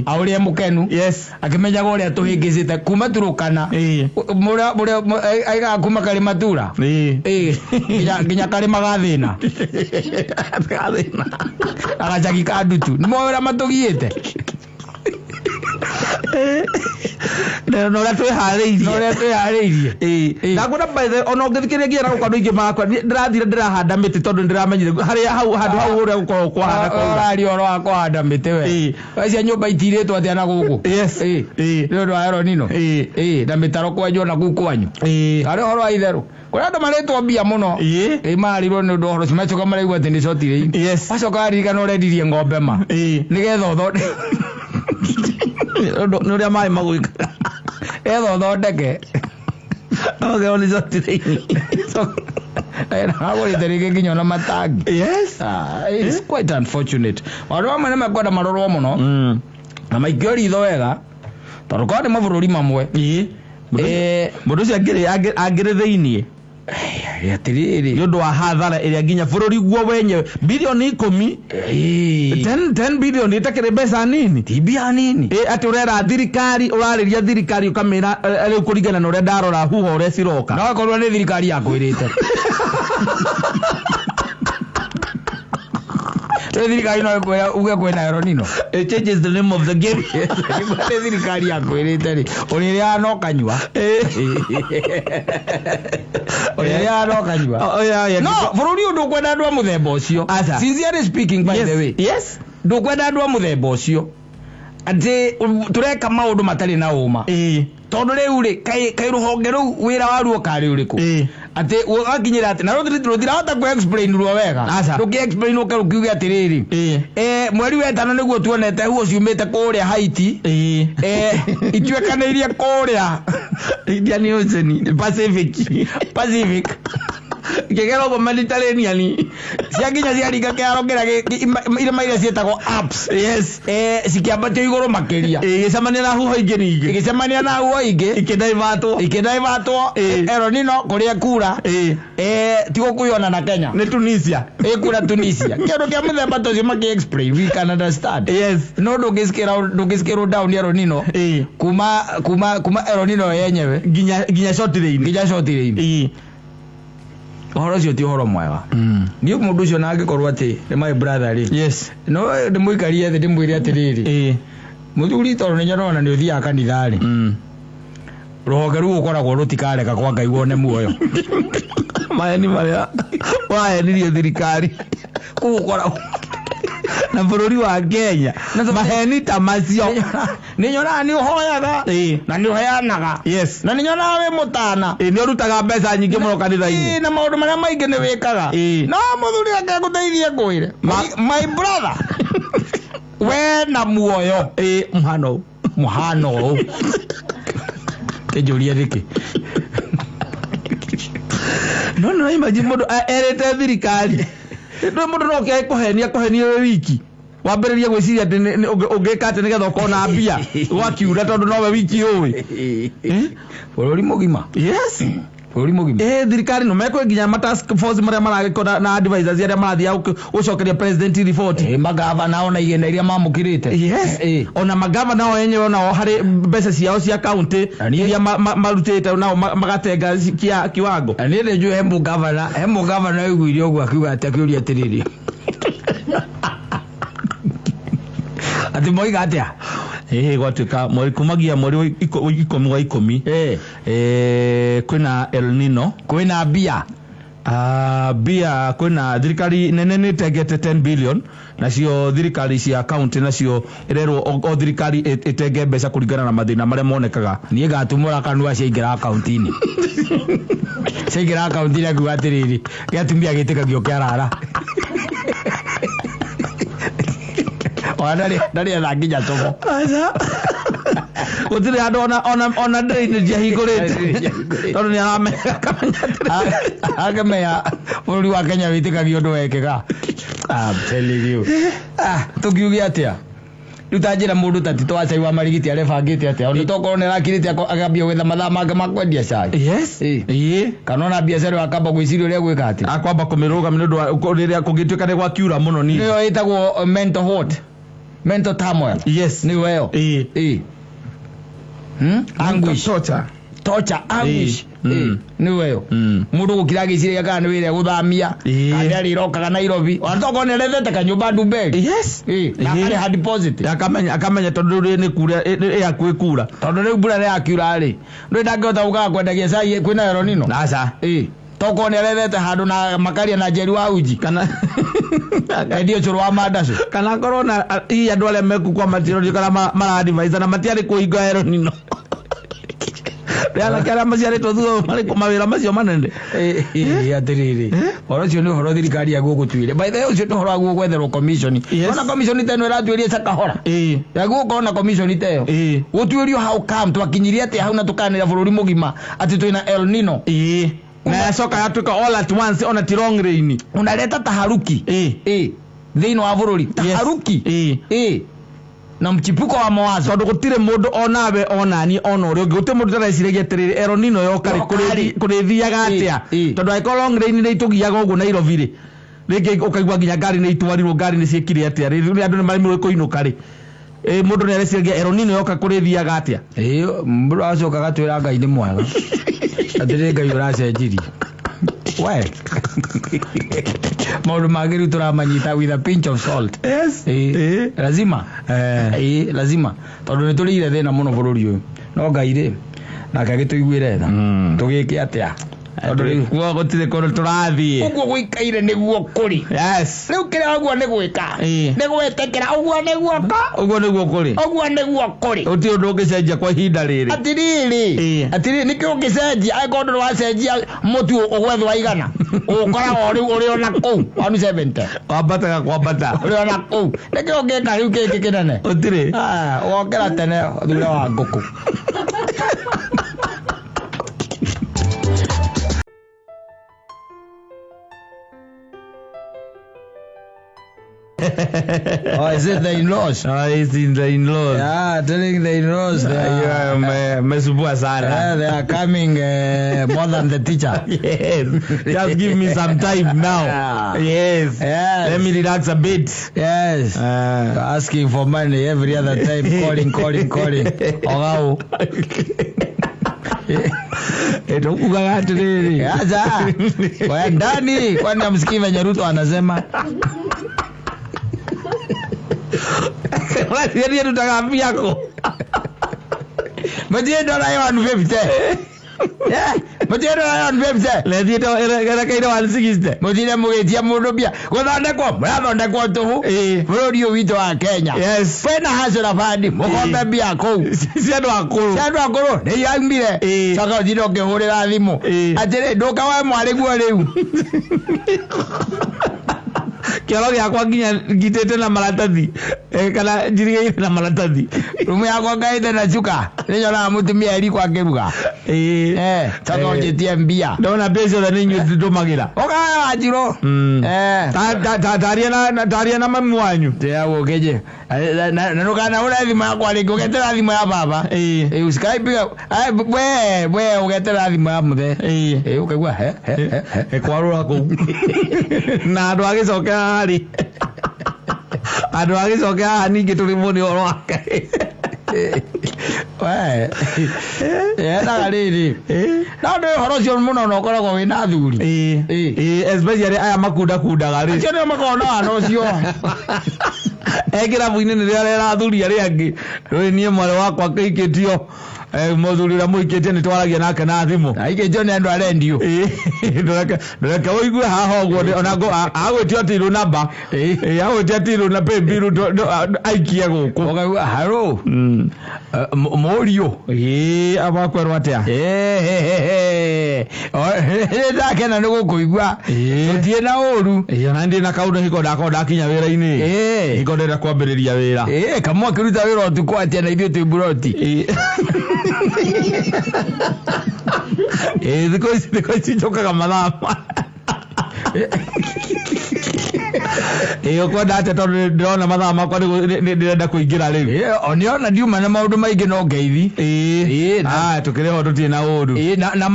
Aũrĩe mũkenu akĩmenyaga ũrĩa tũhĩngĩcĩte kuma Turukana, mũrĩa aigaga kuma karĩma tura nginya karĩma ga thĩna. Gathĩna. Agacagi ka ndutu nĩ moĩ ũrĩa matũgiĩte. Na ũrĩa twĩharĩirie. Na ũrĩa twĩharĩirie. Ndakwĩra by the ona ũngĩthikĩrĩria nginya na gũkũ andũ aingĩ makwa ndĩrathire ndĩrahanda mĩtĩ tondũ nĩndĩramenyire harĩa hau handũ hau ũrĩa gũkoragwo kwahana kwaura. Ũraria ũhoro wa kũhanda mĩtĩ we, cia nyũmba itirĩtwo atĩa na gũkũ? Nĩ ũndũ wa El Nino. Na mĩtaro kwenjwo na kũu kwanyu harĩ ũhoro wa itherũ kũrĩ andũ marĩtwo mbia mũno. Marirwo nĩ ũndũ wa ũhoro ũcio macoka maraigua atĩ nĩ short rain. Macoka waririkana ũrendirie ng'ombe ma nĩgetha ũthonde Nĩ ũrĩa maĩ magũikara. Nĩgetha ũthondeke. Ogerwo nĩ short rain. Agũrĩte rĩngĩ nginya ona matangi. Ah, it's quite unfortunate. Maũndũ mamwe nĩ mekwenda marorwo mũno na maikio ritho wega tondũ korwo nĩ mabũrũri mamwe. Mũndũ ũcio angĩrĩ thĩiniĩ Atĩrĩrĩ, nĩ ũndũ wa hathara ĩrĩa nginya bũrũri guo wenyewe bilioni 10, 10 billion ĩtakĩrĩ mbeca nini. Ti mbia nini. Atĩ ũrera thirikari, ũrarĩria thirikari ũkamĩra rĩu kũringana na ũrĩa ndarora huho ũrĩa ciroka. No akorwo nĩ thirikari yakwĩrĩte. Rĩu thirikari no ĩkwĩra uge kwĩna El Nino. It changes the name of the game. Nĩ thirikari yakwĩrĩte rĩ, ũrĩrĩaga no kanyua, ũrĩrĩaga no kanyua. Oh, yeah. No bũrũri ũyũ ndũkwenda andũ a mũthemba ũcio. Aca. Sincerely speaking, by the way, ndũkwenda andũ a mũthemba ũcio atĩ tũreka maũndũ matarĩ na ũma tondũ rĩu rĩ kaĩ rũhonge rũu wĩra waruo karĩ ũrĩkũ atĩ wakinyĩra atĩ na rũtirahota kũ explain ruo wega. Aca. Rũkĩ explain ũke rũkiuge atĩrĩrĩ, mweri wetano nĩguo tuonete huo ciumĩte kũrĩa Haiti, ituĩkanĩirie kũrĩa Indian Ocean, Pacific. Pacific. Ikĩgera ũguo Mediterranean. Ciakinya ciaringa kĩharo kĩrĩa irĩma iria ciĩtagwo Alps, cikĩambatio igũrũ makĩria. Ĩgĩcemania na huho ingĩ nyingĩ. Igĩcemania na huo ingĩ. Ikĩdaivatwo. Ikĩdaivatwo. El Nino kũrĩa kura ti gũkuyona na Kenya. Nĩ Tunisia. Ĩkura Tunisia. Kĩndũ kĩa mũthemba ta ũcio makĩ explain we can understand. No ndũngĩscale down El Nino kuma El Nino yenyewe Nginya short rain. Nginya short rain. Ũhoro ũcio ti ũhoro mwega. Niĩ mũndũ ũcio na angĩkorwo atĩ nĩ my brother rĩ, no ndĩmũikarie thĩ ndĩmwĩre atĩrĩrĩ, mũthuri, tondũ nĩ nyonaga nĩ ũthiaga kanitha rĩ, rũhonge rũu ũkoragwo rũtikareka kwa Ngai wone muoyo. Maheni marĩa wahenirie thirikari. Kũu ũkoragwo Na bũrũri wa Kenya maheni ta macio. Nĩ nyonaga nĩ ũhoyaga na nĩ ũheanaga. Yes. Na nĩ nyonaga wĩ mũtana. Nĩ ũrutaga mbeca nyingĩ mũno kanitha-inĩ. Na maũndũ marĩa maingĩ nĩ wĩkaga. No mũthuri ake agũteithie ngwĩre. My brother. We na muoyo. Mũhano. Mũhano ũũ. Kĩnjũrie nĩkĩ? No no imagine mũndũ erĩte thirikari. Ndũ mũndũ no kĩae kũhenia kũhenia wĩ wiki. Wambĩrĩrie gwĩciria atĩ ũngĩka atĩ nĩgetha ũkona mbia gwakiura tondũ nowe wiki ũĩ. Bũrũri mũgima. Yes. Bũrũri mũgima. Thirikari no mekwe nginya ma task force marĩa maragĩkora na advisors arĩa marathiĩ gũcokeria president report. Magavana ona igĩna iria mamũkĩrĩte. Yes. Ona magavana o enyewe nao harĩ mbeca ciao cia county iria marutĩte nao magatenga kiwango. Na niĩ nĩnjũĩ he mũgavana waiguire ũguo akiuga atĩ akĩũria atĩrĩrĩ. Atĩ moiga atĩa? Gwatuĩka mweri kumagia mweri wa 10 wa 10. Kwĩna El Nino. Kwĩna mbia. Mbia kwĩna thirikari nene nĩ ĩtengete 10 billion nacio thirikari cia county nacio ĩrerwo o thirikari ĩtenge mbeca kũringana na mathĩna marĩa monekaga. Niĩ ngatumũra kanua ciaingĩra akaunti-inĩ. Ciaingĩra akaunti-inĩ akiuga atĩrĩrĩ, gĩatumia gĩtĩkagio kĩarara. Ona ndarĩ etha nginya tobo. Gũtirĩ andũ ona drainage ciahingũrĩte. Tondũ nĩ aramenya akamenya atĩrĩrĩ. Akamenya bũrũri wa Kenya wĩtĩkagio ũndũ wekĩka. I'm telling you. Tũngiuge atĩa? Rĩu ta njĩra mũndũ ta Tito wa cai wa Marigiti arebangĩte atĩa? Ona tokorwo nĩ arakirĩte akambia gwetha mathaa make ma kwendia cai. Yes. Kana ona biacara ĩyo akamba gwĩciria ũrĩa gwĩka atĩa? Akwamba kũmĩrũgamia nĩ ũndũ wa rĩrĩa kũngĩtuĩka nĩ gwakiura mũno ningĩ. Nĩyo ĩtagwo mental what? Mental turmoil. Yes. Nĩyo ĩyo. Anguish. Torture. Torture, anguish. Nĩyo ĩyo. Mũndũ gũkira agĩciria kana nĩ wĩra egũthamia, kana nĩ arĩrokaga Nairobi. Ona tokorwo nĩ arethete kanyũmba Dubai. Yes. Na akarĩha deposit. Akamenya tondũ rĩu nĩ kura, ĩ hakuhĩ kura. Tondũ rĩu mbura ĩrĩa yakiura rĩ, ndũĩ ndangĩhota gũkaga kwendagia cai kwĩna El Nino. Aca. Tokorwo nĩ arethete handũ na makaria na Njeri wa uji. Kana endio cũrũ wa mandacu. Kana akorwo na hihi andũ arĩa meku kwa matironio kana mara-advise na matiarĩ kũhinga El Nino. Anake arĩa maciarĩtwo thutha marĩ kũ mawĩra macio manene. Atĩrĩrĩ, ũhoro ũcio nĩ ũhoro thirikari ya gũgũtuĩria. By the way, ũcio nĩ ũhoro wa gwetherwo commission. Ona commission ta ĩno ĩratuĩria Shakahola. Ya gũkorwo na commission ta ĩyo. Gũtuĩrio how come twakinyirie atĩa hau na tũkanĩra bũrũri mũgima atĩ twĩna El Nino. Na yacoka yatuĩka all at once ona ti long rain. Unaleta taharuki. Thĩinĩ wa bũrũri. Taharuki. Na mchipuko wa mawazo. Tondũ gũtirĩ mũndũ onawe onani ona ũrĩa ũngĩ gũtirĩ mũndũ ũtareciragia atĩrĩrĩ El Nino yoka rĩ, kũrĩthiaga atĩa? Tondũ angĩkorwo long rain nĩ itũgiaga ũguo Nairobi rĩ, rĩngĩ ũkaigua nginya ngari nĩ itwarirwo, ngari nĩ ciĩkire atĩa? Rĩu andũ nĩ maremirwo kũinũka rĩ. Mũndũ nĩ areciragia El Nino yoka kũrĩthiaga atĩa? Mũndũ acoka agatwĩra Ngai nĩ mwega. Atĩrĩ Ngai ũracenjirie. We. Maũndũ mangĩ rĩu tũramanyita with a pinch of salt. Yes. Lazima. Lazima. Tondũ nĩ tũrĩire thĩna mũno bũrũri ũyũ. No Ngai rĩ, nake agĩtũiguĩre tha. Tũgĩke atĩa? Tondũ rĩu Kuo gũtirĩ kũndũ tũrathiĩ. Ũguo gũikaire nĩguo kũrĩ. Yes. Rĩu kĩrĩa ũguo nĩ gwĩka. Nĩ gwĩtĩkĩra ũguo nĩguo ka. Ũguo nĩguo kũrĩ. Ũguo nĩguo kũrĩ. Gũtirĩ ũndũ ũngĩcenjia kwa ihinda rĩrĩ. Atĩrĩrĩ. Atĩrĩrĩ, nĩkĩ ũngĩcenjia? Angĩkorwo ndũrĩ wacenjia mũtu ũgwethwo igana. Ũkoraga rĩu ũrĩ ona kũu 170. Kwambataga kwambata. Ũrĩ ona kũu. Nĩkĩ ũngĩka rĩu kĩngĩ kĩnene? Gũtirĩ. Wokĩra tene thutha wa ngũkũ. Oh, is it the in-laws? Oh, it's in the in-laws. Yeah, telling the in-laws. They are, Mesumbua sana. Yeah, they are coming more than the teacher. Yes. Just give me some time now. Yeah. Yes. Yes. Let me relax a bit. Yes. Asking for money every other time. Calling, calling, calling. Ogao. Ugaga atĩrĩrĩ. Acha. Kwa ndani, kwani hamsikii venye Ruto anasema? Ũraciaria rutaga mbia kũ? Matie dola hiyo 150. Mũtire 150. Lethiĩte erekeire 160. Mũtire mũgĩtia mũndũ mbia. Gũthondekwo, mũrathondekwo tũhũ. Ĩĩ. Bũrũri ũyũ witũ wa Kenya. Yes. Kwĩna hustler fund, mũkombe Ĩĩ. mbia kũu. Cia andũ akũrũ. Cia andũ akũrũ, nĩ iraumire. Ĩĩ. Coka ũtinde ũkĩhũrĩra thimũ. Ĩĩ. Atĩrĩ, ndũka we mwarĩ guo rĩu. Kĩoro gĩakwa nginya ngitĩte na maratathi. Kana njirigĩire na maratathi. Rumu yakwa ngaĩte na cuka. Nĩ nyonaga mũtumia eriko akĩruga. Ĩĩ. Coka ũnjĩtie mbia. Ndona mbia ciothe nĩ inyuĩ ndũmagĩra. Ũkaya wanjirũ. Taria na mami wanyu. Ndĩragũkĩnje. Na ndũkanahũre thimũ yakwa rĩngĩ, ũgetera thimũ ya baba. Ĩĩ. Ĩĩ, usikaipiga. We, we ũgetera thimũ ya mũthee. Ĩĩ. Ĩĩ, ũkaigua he, he, he, he. Kwarũra kũu. Na andũ a gĩcoke haha rĩ. Andũ a gĩcoke haha ningĩ tũrĩmwo nĩ ũhoro wake. We. Yendaga rĩrĩ. No ndũĩ ũhoro ũcio mũno na ũkoragwo wĩna athuri. Ĩĩ. Ĩĩ. Ĩĩ, especially aya makundakundaga rĩ. Acio nĩo makoragwo na wana ũcio. Kĩrabu-inĩ nĩrĩo arera athuri arĩa angĩ. Rĩu niĩ mwarĩ wakwa kĩikĩtio mũthuri ũrĩa mũikĩtie nĩ twaragia nake na thimũ. Aikĩtio nĩ andũ arendio. Ĩĩ, ndũreke ũigue haha ũguo ona agwĩtio tirũ namba. Ĩĩ. Agwĩtia tirũ na pay bill aikie gũkũ. Ũkaigua haro. Mũriũ. Ĩĩ, amakwerwo atĩa? Nĩ ndakena nĩ gũkũigua. Ĩĩ. Tũtirĩ na ũru. Ĩĩ, ona ndĩ na kaũndũ hingo ndakorwo ndakinya wĩra-inĩ. Ĩĩ. Hingo ndĩrenda kwambĩrĩria wĩra. Ĩĩ, kamwe akĩruta wĩra ũtukũ atĩa na ithuĩ twĩ mburoti. Ĩĩ. Ĩĩ, thikũ ici njũkaga mathaa ma. Ĩĩ, ũkwenda atĩa tondũ ndĩrona mathaa makwa ndĩrenda kũingĩra rĩu. Ĩĩ, nĩona ndiuma na maũndũ maingĩ no ngeithi. Ĩĩ. Ĩĩ, Aya, tũkĩrĩ ho tũtirĩ na ũru. Ĩĩ, na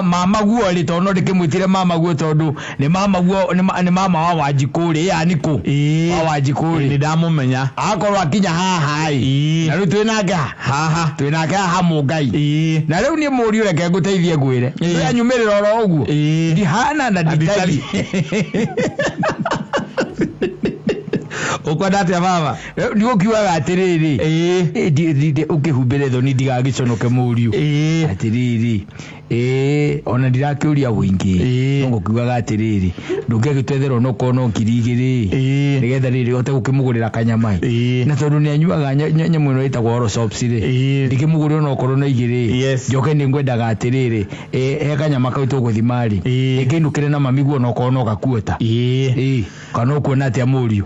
mama guo rĩ, tondũ no ndĩkĩmwĩtire mama guo tondũ nĩ mama guo, nĩ mama wa Wanjikũ rĩ, ĩĩ Anikũ. Ĩĩ. Wa Wanjikũ Nĩ rĩ. ndamũmenya. Akorwo akinya haha ĩ. Ĩĩ. Na rĩu twĩ nake ha? Haha. Twĩ nake haha Mũngai. Ĩĩ. Na rĩu niĩ mũriũ reke ngũteithie ngwĩre. Ĩĩ. Anyumĩrĩra oro ũguo. Ĩĩ. Ndihana na nditari. Ũkwenda atĩa baba? Rĩu ndigũkiugaga atĩrĩrĩ. Ĩĩ. Ĩĩ, ũkĩhumbĩre thoni ndigagĩconoke mũriũ. Ĩĩ. Atĩrĩrĩ. Ĩĩ, ona ndirakĩũria ũingĩ. Ĩĩ. No ngũkiugaga atĩrĩrĩ, ndũngĩagĩtwethera onokorwo no 2,000. Ĩĩ. Nĩgetha rĩrĩ ũhote gũkĩmũgũrĩra kanyama. Ĩĩ. Na tondũ nĩ anyuaga nyamũ ĩno ĩtagwo Oro Sops rĩ. Ĩĩ. Ndikĩmũgũrĩra onokorwo no 2. Yes. Njoke nĩ ngwendaga atĩrĩrĩ, he kanyama kau tũgũthima rĩ. Ĩĩ. Ĩkĩinũkĩre na mami guo onokorwo no gakuota. Ĩĩ. Ĩĩ, kana ũkuona atĩa mũriũ?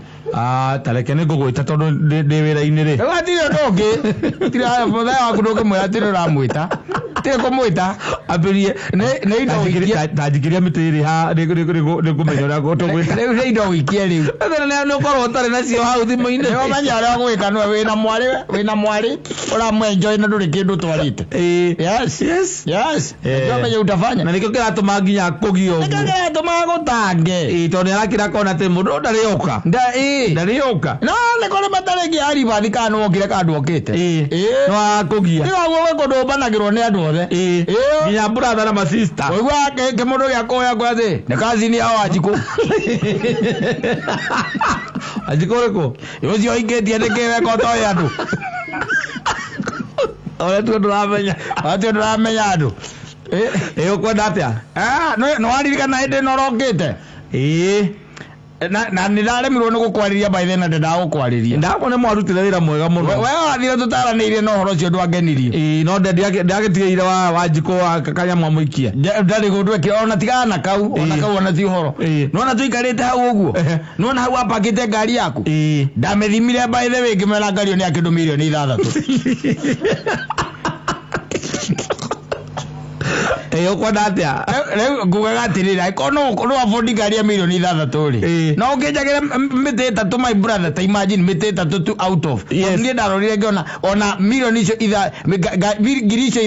Ta reke nĩ ngũgwĩta tondũ ndĩ wĩra-inĩ rĩ. Rĩu hatirĩ ũndũ ũngĩ. Tirĩ mũthenya waku ndũngĩmwĩra atĩ nĩ ũramwĩta. Tirĩ kũmwĩta. Ambĩrie Nĩ indo ũikie. ta njikĩria mĩtĩ ĩrĩ ha nĩ ngũmenya ũrĩa tũgwĩka. Rĩu nĩ indo ũikie rĩu. Thĩna nĩ ũkorwo ũtarĩ nacio hau thimũ-inĩ. Nĩ ũmenya ũrĩa ũgwĩka nĩwe wĩna mwarĩ wĩna mwarĩ ũramwenjoy na ndũrĩ kĩndũ ũtwarĩte. Ĩĩ. Yes. Yes. Yes. Eh. Nĩ ũmenye utafanya. Na nĩkĩo kĩratũma nginya kũgio Nĩkĩo ũguo. kĩratũma gũtange. Ĩĩ, tondũ nĩ arakĩra kona atĩ mũndũ ndarĩ oka. Nda ĩĩ. Ndarĩ oka. No nĩ kũrĩ matarĩ nginya aribathi kana nĩ wokire kana ndwokĩte. Ĩĩ. Ĩĩ. No arakũgia. Tiga ũguo gwĩ kũndũ ũmbanagĩrwo nĩ andũ othe. Ĩĩ. Ĩĩ. Nginya brother na masista. Ũigua kĩmũndũ gĩa kũya kwa thĩ nĩ kazini ya Wanjikũ. Wanjikũ ũrĩkũ? Ũcio ũingĩtie nĩ kĩ weka ũtoĩ andũ. Ũrĩa tu ndũramenya. Atĩ ndũramenya andũ. Ĩĩ, ũkwenda atĩa? Nĩ waririkana hĩndĩ ĩno ũrokĩte? Ĩĩ. Na nĩ ndaremirwo nĩ gũkwarĩria by then na ndendaga gũkwarĩria. Ndamona mwarutire wĩra mwega mũno. We wathire tũtaranĩirie na ũhoro ũcio ndwangenirie. Ĩĩ, no ndiagĩtigĩire wa Wanjikũ wa kanyamũ amũikie. Ndarĩ kũndũ ekire ona tigana na kau ona Ĩĩ. kau ona ti ũhoro. Ĩĩ. Nĩwona tũikarĩte hau ũguo. Ehe. Nĩwona hau wapakĩte ngari yaku. Ĩĩ. Ndamĩthimire by the way ngĩmera ngari ĩyo nĩ ya kĩndũ 6 mirioni. Ĩĩ, ũkwenda atĩa? Rĩu ngugaga atĩrĩrĩ angĩkorwo no afford ngari ya 6 mirioni rĩ Ĩĩ. no ũkĩnjagĩre mĩtĩ 3 my brother, ta imagine mĩtĩ 3 tu out of. Yes. Niĩ ndarorire ngĩona ona mirioni icio 3 ngiri icio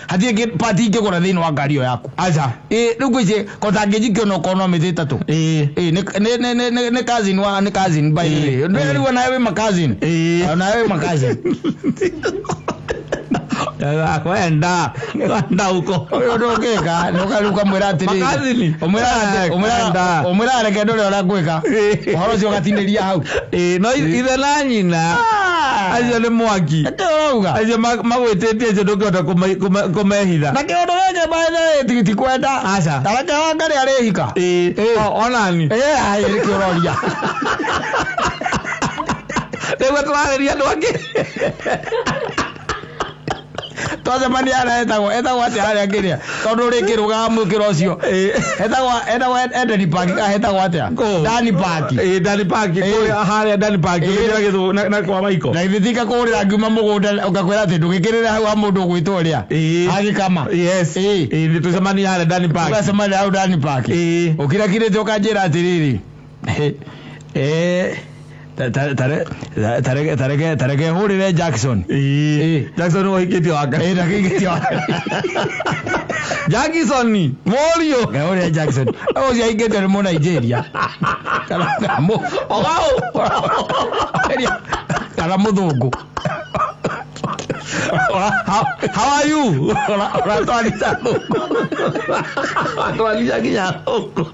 hatirĩ part ingĩgũra thĩinĩ wa ngari ĩyo yaku. Aca. Ĩĩ, rĩu ngwĩciria ko tangĩnjikia onokorwo no mĩtĩ 3. Ĩĩ. Ĩĩ, nĩ cousin wa nĩ cousin by the way. Ĩĩ. Ndũrĩ nawe wĩ ma cousin. Ĩĩ. Nawe wĩ ma cousin. Kwenda kwenda huko. Ũyũ ndũngĩka nĩ ũkarĩu ũkamwĩra atĩrĩrĩ Makazini. ũmwĩra Kwenda. ũmwĩra reke ndũrĩa ũrĩa ngwĩka ũhoro ũcio ũgatinĩria hau. Ĩĩ, no ithe na nyina. Acio nĩ mwaki. Nĩkĩ ũrauga? Acio magwĩtĩtie acio ndũngĩhota kũmehitha. Na kĩũndũ gĩkĩ by the way ti kwenda. Aca. Ta reke Wangari arĩhika. Ĩĩ. Onani. Ĩĩ ai nĩkĩ ũroria? Nĩguo tũrarĩria andũ angĩ. Twacemania harĩa etagwo etagwo atĩa harĩa kĩrĩa tondũ rĩkĩrũgaga mũkĩra ũcio etagwo etagwo Eden Park kana hetagwo atĩa? Kũ? Dani Park. Ĩĩ Dani Park kũrĩa harĩa Dani Park ũgĩkĩra gĩthũ na kwa Maiko. Na ithe tika kũhũrĩra ngiuma mũgũnda ũgakwĩra atĩ ndũgĩkĩrĩre hau ha mũndũ ũgwĩtwo ũrĩa. Ĩĩ. Agĩkama. Yes. Ĩĩ. Ĩĩ nĩ tũcemania harĩa Dani Park. Ũgacemania hau Dani Park. Ĩĩ. Ũkirakirĩte ũkanjĩra atĩrĩrĩ. Tareke tareke tareke hũrĩre Jackson. Ĩĩ. Jackson ũhikĩtie wake. Ĩĩ ndakĩhikĩtie wake. Jackson mũriũ. Ngahũrĩre Jackson. Ũcio ahikĩtio nĩ Mũnigeria. Kana mũ Ogau. Kana mũthũngũ. How are you? Ũratwarithia thũngũ. Atwarithia nginya thũngũ.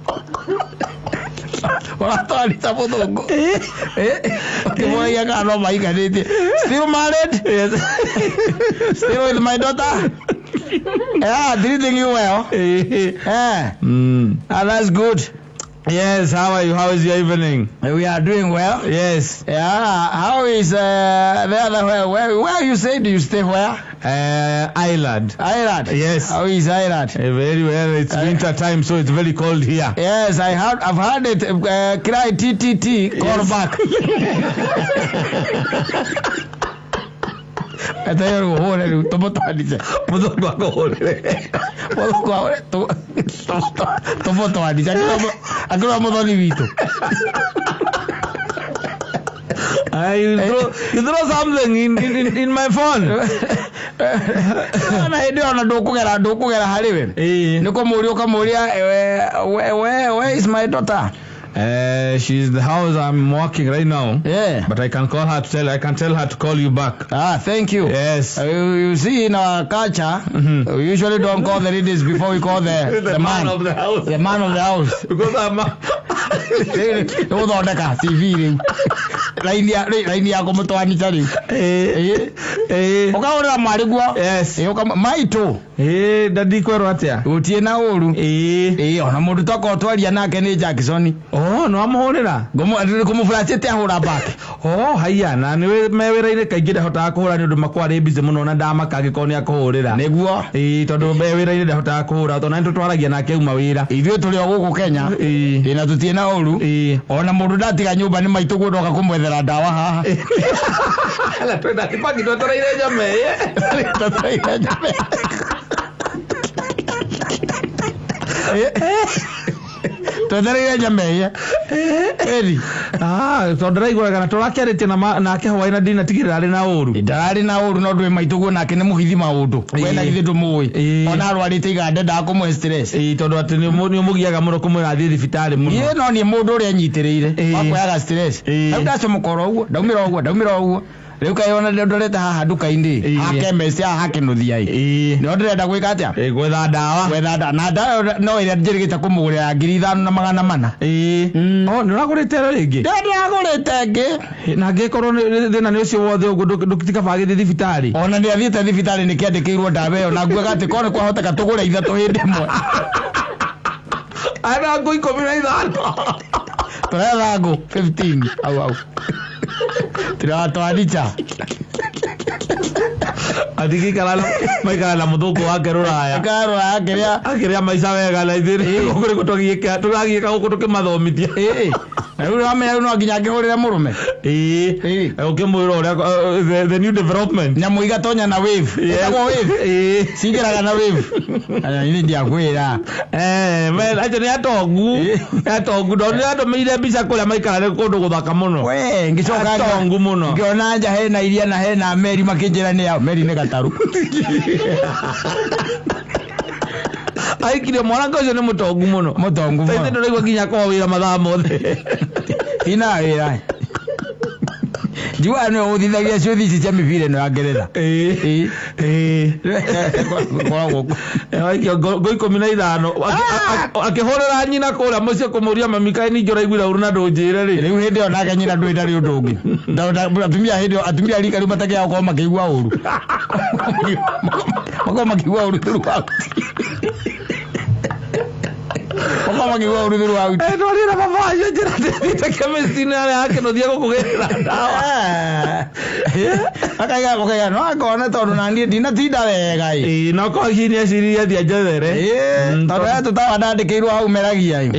Ũratwarithia mũthũngũ. Ũkĩmũragia kana no mahikanĩtie. Still married? Yes. Still with my daughter? Yeah, treating you well. Yeah. Ah, that's good. Yes, how are you? How is your evening? We are doing well. Yes. Yeah, how is the other where you say do you stay where? Ireland. Ireland. Yes. How is Ireland? Very well. It's winter time, so it's very cold here. Yes, I've heard it. Cry TTT, call back. Etayo ruhore rĩu tũmũtwarithie. Mũthũngũ akũhũrĩre. Mũthũngũ ahũre tũmũtwarithie. Akĩrora mũthoni witũ. You throw something in my phone. Na hĩndĩ ĩyo ona ndũkũgera harĩ we. Ĩĩ. Nĩ kũmũria ũkamũria where is my daughter? She's the house I'm working right now. Yeah. But I can call her to tell I can tell her to call you back. Ah, thank you. Yes. You see, in our culture, we usually don't call the ladies before we call the man. of the house. The man of the house. Because I'm a Rĩu CV rĩu. Raini ya kũmũtwanita rĩu. Eh. Ũkahũrĩra mwarĩ guo. Yes. Maitũ. Dadi kwĩrwo atĩa? Gũtirĩ na ũru. Ĩĩ. Ona mũndũ tokorwo twaria nake nĩ Jackson. Oh, no amũhũrĩra? Kũmũburacĩte ahũra back. Oh, haiya, na nĩ me wĩra-inĩ kaingĩ ndahotaga kũhũra nĩ ũndũ makwa arĩ busy mũno na ndamaka angĩkorwo nĩ akũhũrĩra. Nĩguo. Ĩĩ, tondũ me wĩra-inĩ ndahotaga kũhũra tondũ na nĩ tũtwaragia nake auma wĩra. Ithuĩ tũrĩ o gũkũ Kenya. Ĩĩ. Ĩĩ, na tũtirĩ na ũru. Ĩĩ. Ona mũndũ ndatiga nyũmba nĩ maitũ guo ndoka kũmwethera ndawa haha. Na twĩna kĩbaki twetereire nyama ĩĩ. Twetereire nyama. Twetereire nyama ĩĩ. Ĩri. Ah, tondũ ndĩraiguaga na tũrakĩarĩtie nake hwaĩ na ndinatigĩrĩra arĩ na ũru. Ndararĩ na ũru no ndwĩ maitũ guo nake nĩ mũhithi maũndũ. We na githĩ ndũmũĩ. Ona arwarĩte iganda ndendaga kũmũhe stress. Ĩĩ, tondũ atĩ nĩ ũmũgiaga mũno kũmwĩra athiĩ thibitarĩ mũno. Niĩ no niĩ mũndũ ũrĩa nyitĩrĩire. Wakuoyaga stress. Ĩĩ. Rĩu ndacomokora ũguo, ndaumĩra ũguo, ndaumĩra ũguo. Rĩu kaĩ ona ndorete haha nduka-inĩ. Ha chemist haha hakĩnũthia ĩ. Ĩĩ. Nĩho ndĩrenda gwĩka atĩa? Ĩĩ, gwetha ndawa. Gwetha ndawa. Na ndawa ĩyo no ĩrĩa njĩrĩgĩte kũmũgũrĩra ya 5400. Ĩĩ. Oh, nĩ ũragũrĩte ĩyo rĩngĩ? Ndĩragũrĩte ĩngĩ. Na angĩkorwo thĩna nĩ ũcio wothe ũguo ndũtikaba agĩthiĩ thibitarĩ. Ona nĩ athiĩte thibitarĩ nĩ kĩandĩkĩirwo ndawa ĩyo na nguaga atĩ korwo nĩ kwahoteka tũgũre ithatũ hĩndĩ ĩmwe. Ana ngũ 15. Tũretha ngũ 15 au au. Tũratwaricha. Atigĩikara maikara na mũthũngũ wake rũraya. Maikara rũraya akĩrĩa akĩrĩa maica wega na ithuĩ gũkũ nĩkuo tũragiĩka gũkũ tũkĩmathomithia. Ĩĩ. Na rĩu ũramenya rĩu no nginya ngĩhũrĩre mũrũme. Ĩĩ. Ũkĩmwĩra ũrĩa the new development. Nyamũ igatonya na wave. Ĩtagwo wave. Ĩĩ. Cingĩraga na wave. Aya niĩ ndiakwĩra. Acio nĩ atongu. Nĩ atongu. Ndonire andũmĩire mbica kũrĩa maikara nĩ kũndũ gũthaka mũno. We, ngĩcoka Atongu mũno. Ngĩona nja hena iria na hena meri makĩnjĩra nĩ yao. Meri nĩ gatarũ. Aikirie mwanake ũcio nĩ mũtongu mũno. Mũtongu Ta mũno. ithe ndũraigua nginya kwa wĩra mathaa mothe. Ina wĩra. Njiguaga nĩwe ũthithagia ciũthi ici cia mĩbira ĩno ya Ngeretha. Koragwo Waikio ngo 15 akĩhũrĩra nyina kũrĩa mũciĩ kũmũria mami kaĩ ningĩ ũraiguire ũru na ndũnjĩre rĩ. Rĩu hĩndĩ ĩyo nake nyina ndũĩ ndarĩ ũndũ ũngĩ. Atumia hĩndĩ ĩyo atumia rika rĩu matakĩaga gũkorwo makĩigua ũru. Makorwo makĩigua ũru throughout. Makorwo makĩigua ũru throughout. Twarire na baba wanyu njĩra ndĩthiĩte chemist-inĩ harĩa hakĩnũthia gũkũgĩrĩra ndawa. Akaiga akaiga no angone tondũ naniĩ ndinatinda wega ĩ. Ĩĩ no korwo hihi nĩeciririe athiĩ anjethere. Tondũ he tũtawa ndandĩkĩirwo hau meragia ĩ.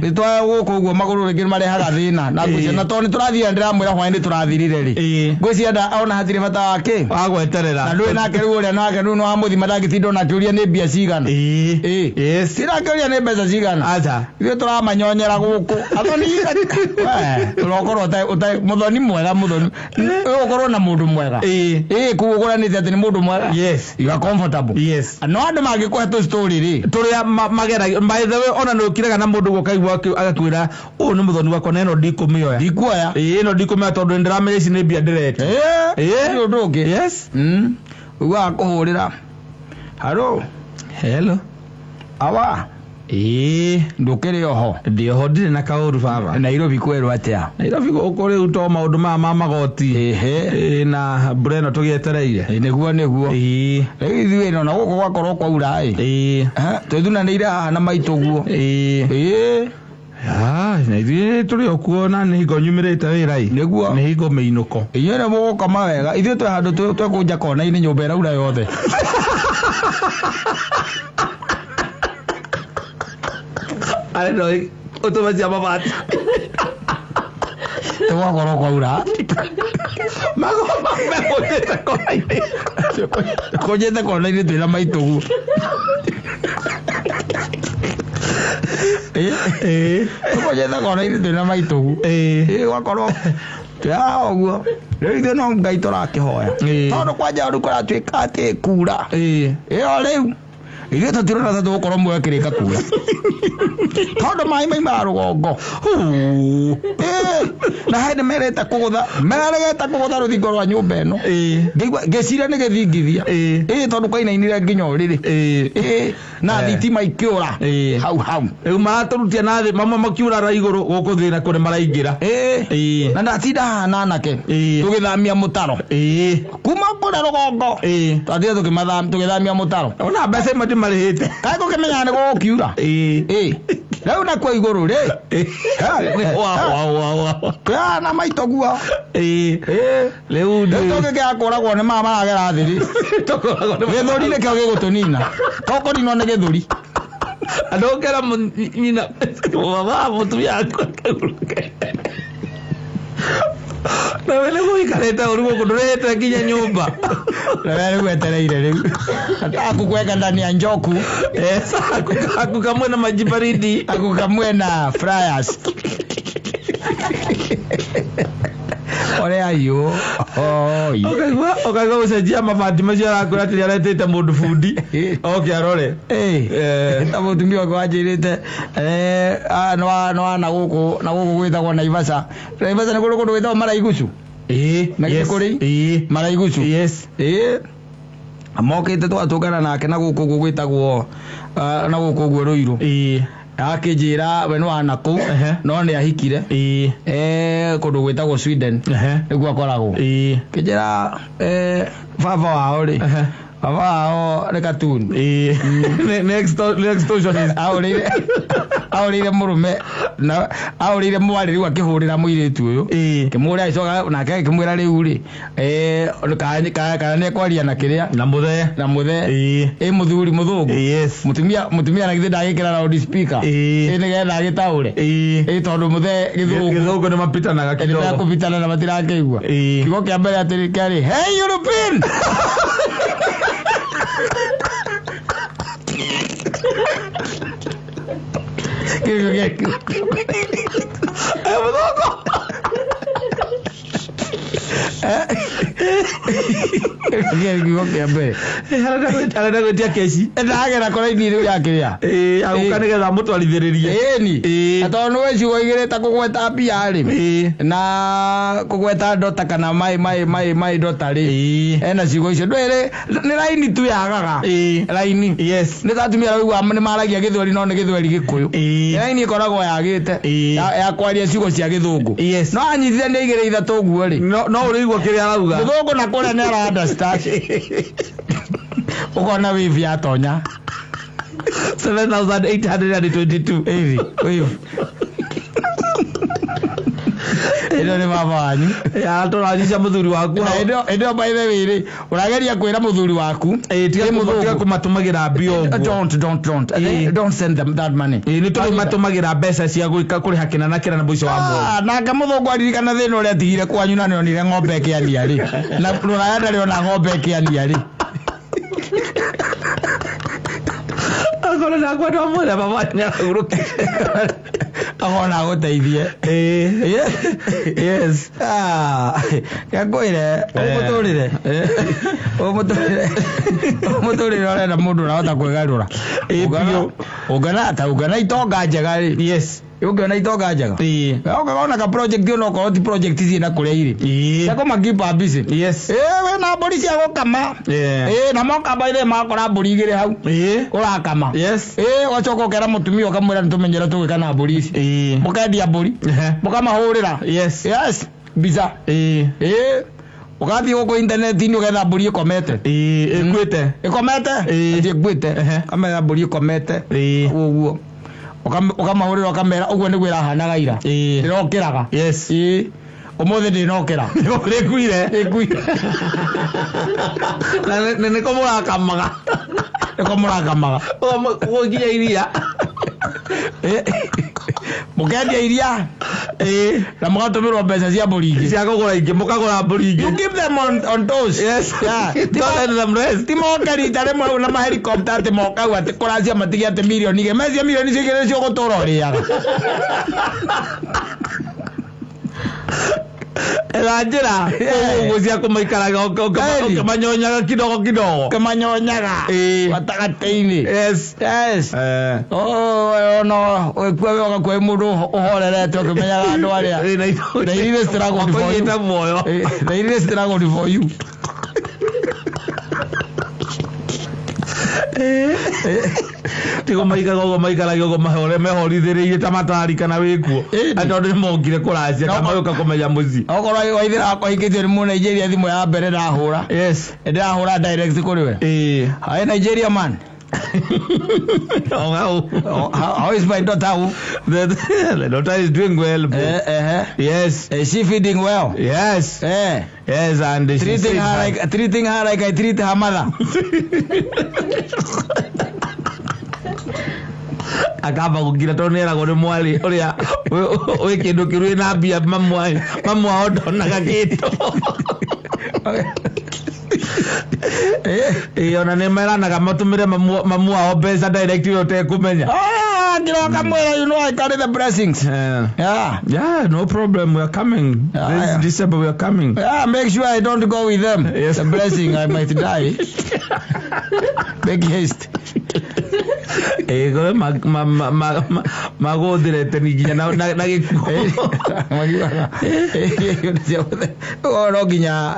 Nĩ twa gũkũ ũguo magũrũ rĩngĩ marehaga thĩna na ngwĩciria na tondũ nĩ tũrathiĩ ndĩramwĩra hwaĩ-inĩ tũrathirire rĩ. Ngwĩciria ona hatirĩ bata wa kĩ. Wa gweterera. Na ndũĩ nake rĩu ũrĩa nake rĩu nĩwamũthima ndangĩtinda ona akĩũria nĩ mbia cigana. Yes. Tirakĩũria nĩ mbeca cigana. Aca. Ithuĩ tũramanyonyera gũkũ. Athoni ũrokorwo ũtarĩ mũthoni mwega mũthoni. Ũgũkorwo na mũndũ mwega. Kũgũranĩte atĩ nĩ mũndũ mwega. Yes. You are comfortable. Yes. No andũ mangĩkũhe tũ story rĩ. Tũrĩa mageragia by the way ona nĩũkiraga na mũndũ ũguo ũkaigua agakwĩra ũyũ nĩ mũthoni wakwa na ĩno ndikũmĩoya. Ndikuoya. Ĩno ndikũmĩoya tondũ nĩndĩramenya ici nĩ mbia ndĩretia. Nĩ ũndũ ũngĩ. Yes. Ũiguaga kũhũrĩra. Hello. Hello. Awa. Ndũkĩrĩ oho. Ndĩ oho ndirĩ na kaũru baba. Nairobi kwerwo atĩa? Nairobi gũkũ rĩu to maũndũ maya ma magoti. Na mbura ĩno tũgĩetereire. Nĩguo nĩguo. Rĩu ithuĩ ĩno na gũkũ gwakorwo kwaura ĩ. Twĩthunanĩire haha na maitũ guo. Na ithuĩ tũrĩ o kuo na nĩ hingo nyumĩrĩte wĩra ĩ. Nĩguo. Nĩ hingo mĩinũko. Inyuĩ nĩ mũgũkoma wega. Ithuĩ twĩ handũ twekũnja kona-inĩ nyũmba ĩraura yothe. Arĩ no ũtũme cia mabati. Tũgwakorwo kwaura. Magoma mekũnjĩte kona-inĩ. Kũnjĩte kona-inĩ twĩna maitũ guo. Tũkũnjĩte kona-inĩ twĩna maitũ guo. Gwakorwo twĩ haha ũguo. Rĩu ithuĩ no Ngai tũrakĩhoya. Tondũ kwanja rĩu kũratuĩka atĩ kura. Ĩyo rĩu. Ithuĩ tũtirona ta tũgũkorwo muoyo kĩrĩka kura. Tondũ maĩ maimaga rũgongo. Na hĩndĩ merĩte kũgũtha, meregete kũgũtha rũthingo rwa nyũmba ĩno. Ngĩciria nĩ gĩthingithia. Tondũ kwainainire nginya ũrĩrĩ. Na thitima ikĩũra. Hau hau. Rĩu maratũrutia na thĩ, mamwe makiura na igũrũ gũkũ thĩ na kũrĩ maraingĩra. Na ndatinda haha na anake. Tũgĩthamia mũtaro. Kuma kũrĩa rũgongo. Twathiire tũgĩthamia mũtaro. Ona mbeca imwe ndimarĩhĩte. Kaĩ gũkĩmenyaga nĩ gũgũkiura. Rĩu nakuo igũrũ rĩ. Twĩ na maitũ guo. Rĩu tũngĩkĩaga kũragwo nĩ maya maragera thĩ rĩ. Gĩthũri nĩkĩo gĩgũtũnina. Tũkũninwo nĩ gĩthũri. Andũ ũkera nyina baba mũtumia aku akĩhurũke. Nawe nĩ gũikarĩte ũru gũkũ ndũrĩhĩte nginya nyũmba. Nawe rĩu wetereire rĩu. Aku kuweka ndani ya njoku. Aku kamwe na maji baridi. Aku kamwe na fryers. Ore ayo. Ũkaigua gũcenjia mabati macio arakwĩra atĩ nĩaretĩte mũndũ bundi. Oke arore. Ta mũtumia ũngĩ wanjĩrĩte no na gũkũ na gũkũ gwĩtagwo Naivasha. Naivasha nĩ kũrĩ kũndũ gwĩtagwo Maraigucu. Na Yes. kũrĩ Maraigucu. Yes. Mokĩte twatũngana nake na gũkũ ũguo gwĩtagwo na gũkũ ũguo Ruiru. Akĩnjĩra we nĩ wa nakũu no nĩ ahikire kũndũ gwĩtagwo Sweden nĩkuo akoragwo. Kĩnjĩra baba wao rĩ baba wao nĩ katuni. Next extortionist. Ahũrĩire mũrũme na ahũrĩire mwarĩ rĩu akĩhũrĩra mũirĩtu ũyũ. Kĩmũra agĩcoka nake akĩmwĩra rĩu rĩ kana nĩ ekwaria na kĩrĩa na mũthee na mũthee ĩ mũthuri mũthũngũ. Yes. Mũtumia na githĩ ndagĩkĩra loud speaker. Nĩgetha agĩtaũre. Tondũ mũthee gĩthũngũ gĩthũngũ nĩ mapitanaga kidogo. Nĩmekũbitana na matirakĩigua. Kiugo kĩa mbere atĩrĩ kĩarĩ hey European. Mũthũngũ. Kiugo kĩa mbere. Arenda gwĩtia keci. Ndagera kũraini rĩu ya kĩrĩa. Ĩĩ, agũka nĩgetha amũtwarithĩrĩrie. Ĩni. Ĩĩ. Na tondũ nĩwe ciugo igĩrĩ ta kũgweta mbia rĩ. Ĩĩ. Na kũgweta ndota kana mai mai mai mai ndota rĩ. Ĩĩ. Ena ciugo icio ndwĩrĩ nĩ raini tu yagaga. Ĩĩ. Raini. Yes. Nĩ ta atumia araigua nĩ maragia gĩthweri no nĩ gĩthweri gĩkũyũ. Ĩĩ. Raini ĩkoragwo yagĩte. Ĩĩ. Ya kwaria ciugo cia gĩthũngũ. Yes. No anyitithania igĩrĩ ithatũ ũguo rĩ. No ũrĩigua kĩrĩa arauga. Mũthũngũ na kũrĩa nĩ ara understand. Ũkona wave yatonya. 7822. Ĩthi, wave. Ĩno nĩ baba wanyu. Ya tũranyicia mũthuri waku Na hau. hĩndĩ ĩyo by the way rĩ, ũrageria kwĩra mũthuri waku. Ĩĩ, tiga Ĩ mũthũngũ. tiga kũmatũmagĩra mbia ũguo. Don't. Ĩĩ. Don't send them that money. Ĩĩ, nĩ tũrĩmatũmagĩra mbeca cia gwĩka kũrĩha kĩna na kĩna na mũico wa mweri. Ah, nake mũthũngũ aririkana thĩna ũrĩa atigire kwanyu na nĩonire ng'ombe ĩkĩania rĩ. Na rũraya ndarĩ ona ng'ombe ĩkĩania rĩ. Akorwo ndakwenda mwĩra baba nĩaragurũkire. Akona agũteithie. Ĩĩ. Yes. Ah, ngwĩre ũmũtũrĩre ũmũtũrĩre ũmũtũrĩre ũrenda mũndũ ũrahota kwĩgarũra. Ĩĩ, biũ. Ũngana ta ũngana itonga njega rĩ. Yes. Ũngĩona itonga njega. Ĩĩ. Ũkona ka project ona okorwo ti project ciĩ na kũrĩa irĩ. Ĩĩ. Cia kũmakeep busy. Yes. Ĩĩ wĩna mbũri cia gũkama. Yeah. Ĩĩ na moka by the way makora mbũri igĩrĩ hau. Ĩĩ. Ũrakama. Yes. Ĩĩ ũgacoka ũkera mũtumia ũkamwĩra nĩtũmenyere tũgwĩka na mbũri ici. Ĩĩ. Mũkendia mbũri. Ehe. Mũkamahũrĩra. Yes. Yes. Mbica. Ĩĩ. Ĩĩ. Ũgathiĩ gũkũ intaneti-inĩ ũgetha mbũri ĩkomete. Ĩĩ, ĩkuĩte. Ĩkomete? Ĩĩ. Atĩ ĩkuĩte. Ehe. Ũkametha mbũri ĩkomete. Ĩĩ. Ũguo. Ũkamahũrĩra ũkamera ũguo nĩguo ĩrahanaga ira. Ĩĩ. Ndĩrokĩraga. Yes. Ĩĩ. Ũmũthĩ ndĩnokĩra. Rĩkuire. Ĩkuire. Na nĩko mũrakamaga. Nĩko mũrakamaga. Gũkinya iria. Mũkendia iria. Ĩĩ. Na mũgatũmĩrwo mbeca cia mbũri ingĩ. Cia kũgũra ingĩ, mũkagũra mbũri ingĩ. You keep them on toes. Yes. Yeah. Don't let them rest. Ti moke rita rĩmwe hau na mahelikopta atĩ moka hau atĩ kũracia matige atĩ mirioni igĩrĩ. Mecia mirioni icio igĩrĩ nĩcio ũgũtũra ũrĩaga. Etha njĩra ũguo cia kũmaikaraga ũkĩmanyonyaga kidogo kidogo. Ũkĩmanyonyaga. Ĩĩ. Gatagatĩ-inĩ. Yes. Yes. Eh. Oh, no, ũgĩkua we ũgakua wĩ mũndũ ũhorerete ũkĩmenyaga andũ arĩa. Ĩĩ, na ithuĩ- They really struggled for you. Makũigĩte muoyo. They really struggled for you. Tigo maikaraga ũguo maikaraga ũguo mahore mehorithĩrĩirie ta matararikana wĩkuo. Ĩni. Atĩ tondũ nĩmokire kũracia kana magĩũka kũmenya mũciĩ. Okorwo waithĩra wakwa hikĩtio nĩ mũnigeria thimũ ya mbere ndahũra. Yes. Ndĩrahũra direct kũrĩ we. Ĩĩ. Hi Nigeria man. Oh, how? Oh, how is my daughter? The daughter is doing well. Bro. Eh. Yes. Is she feeding well? Yes. Eh. Yes, and she Treating said her like treating her like I treat her mother. Akamba gũkira tondũ nĩeragwo nĩ mwarĩ ũrĩa wĩ kĩndũ kĩru wĩna mbia mamu wao ndonaga kĩndũ. Ĩĩ, ona nĩ meranaga matũmĩre mamu wao mbeca direct ũrĩa ũtekũmenya. Ah, ngiroka mwĩra you know I carry the blessings. Yeah. Yeah, no problem. We are coming. Yeah, This yeah. December we are coming. Yeah, make sure I don't go with them. Yes. The blessing, I might die. Make haste. Ĩĩ, kũrĩ magũthirete nginya na gĩkuũ. Magiugaga, no nginya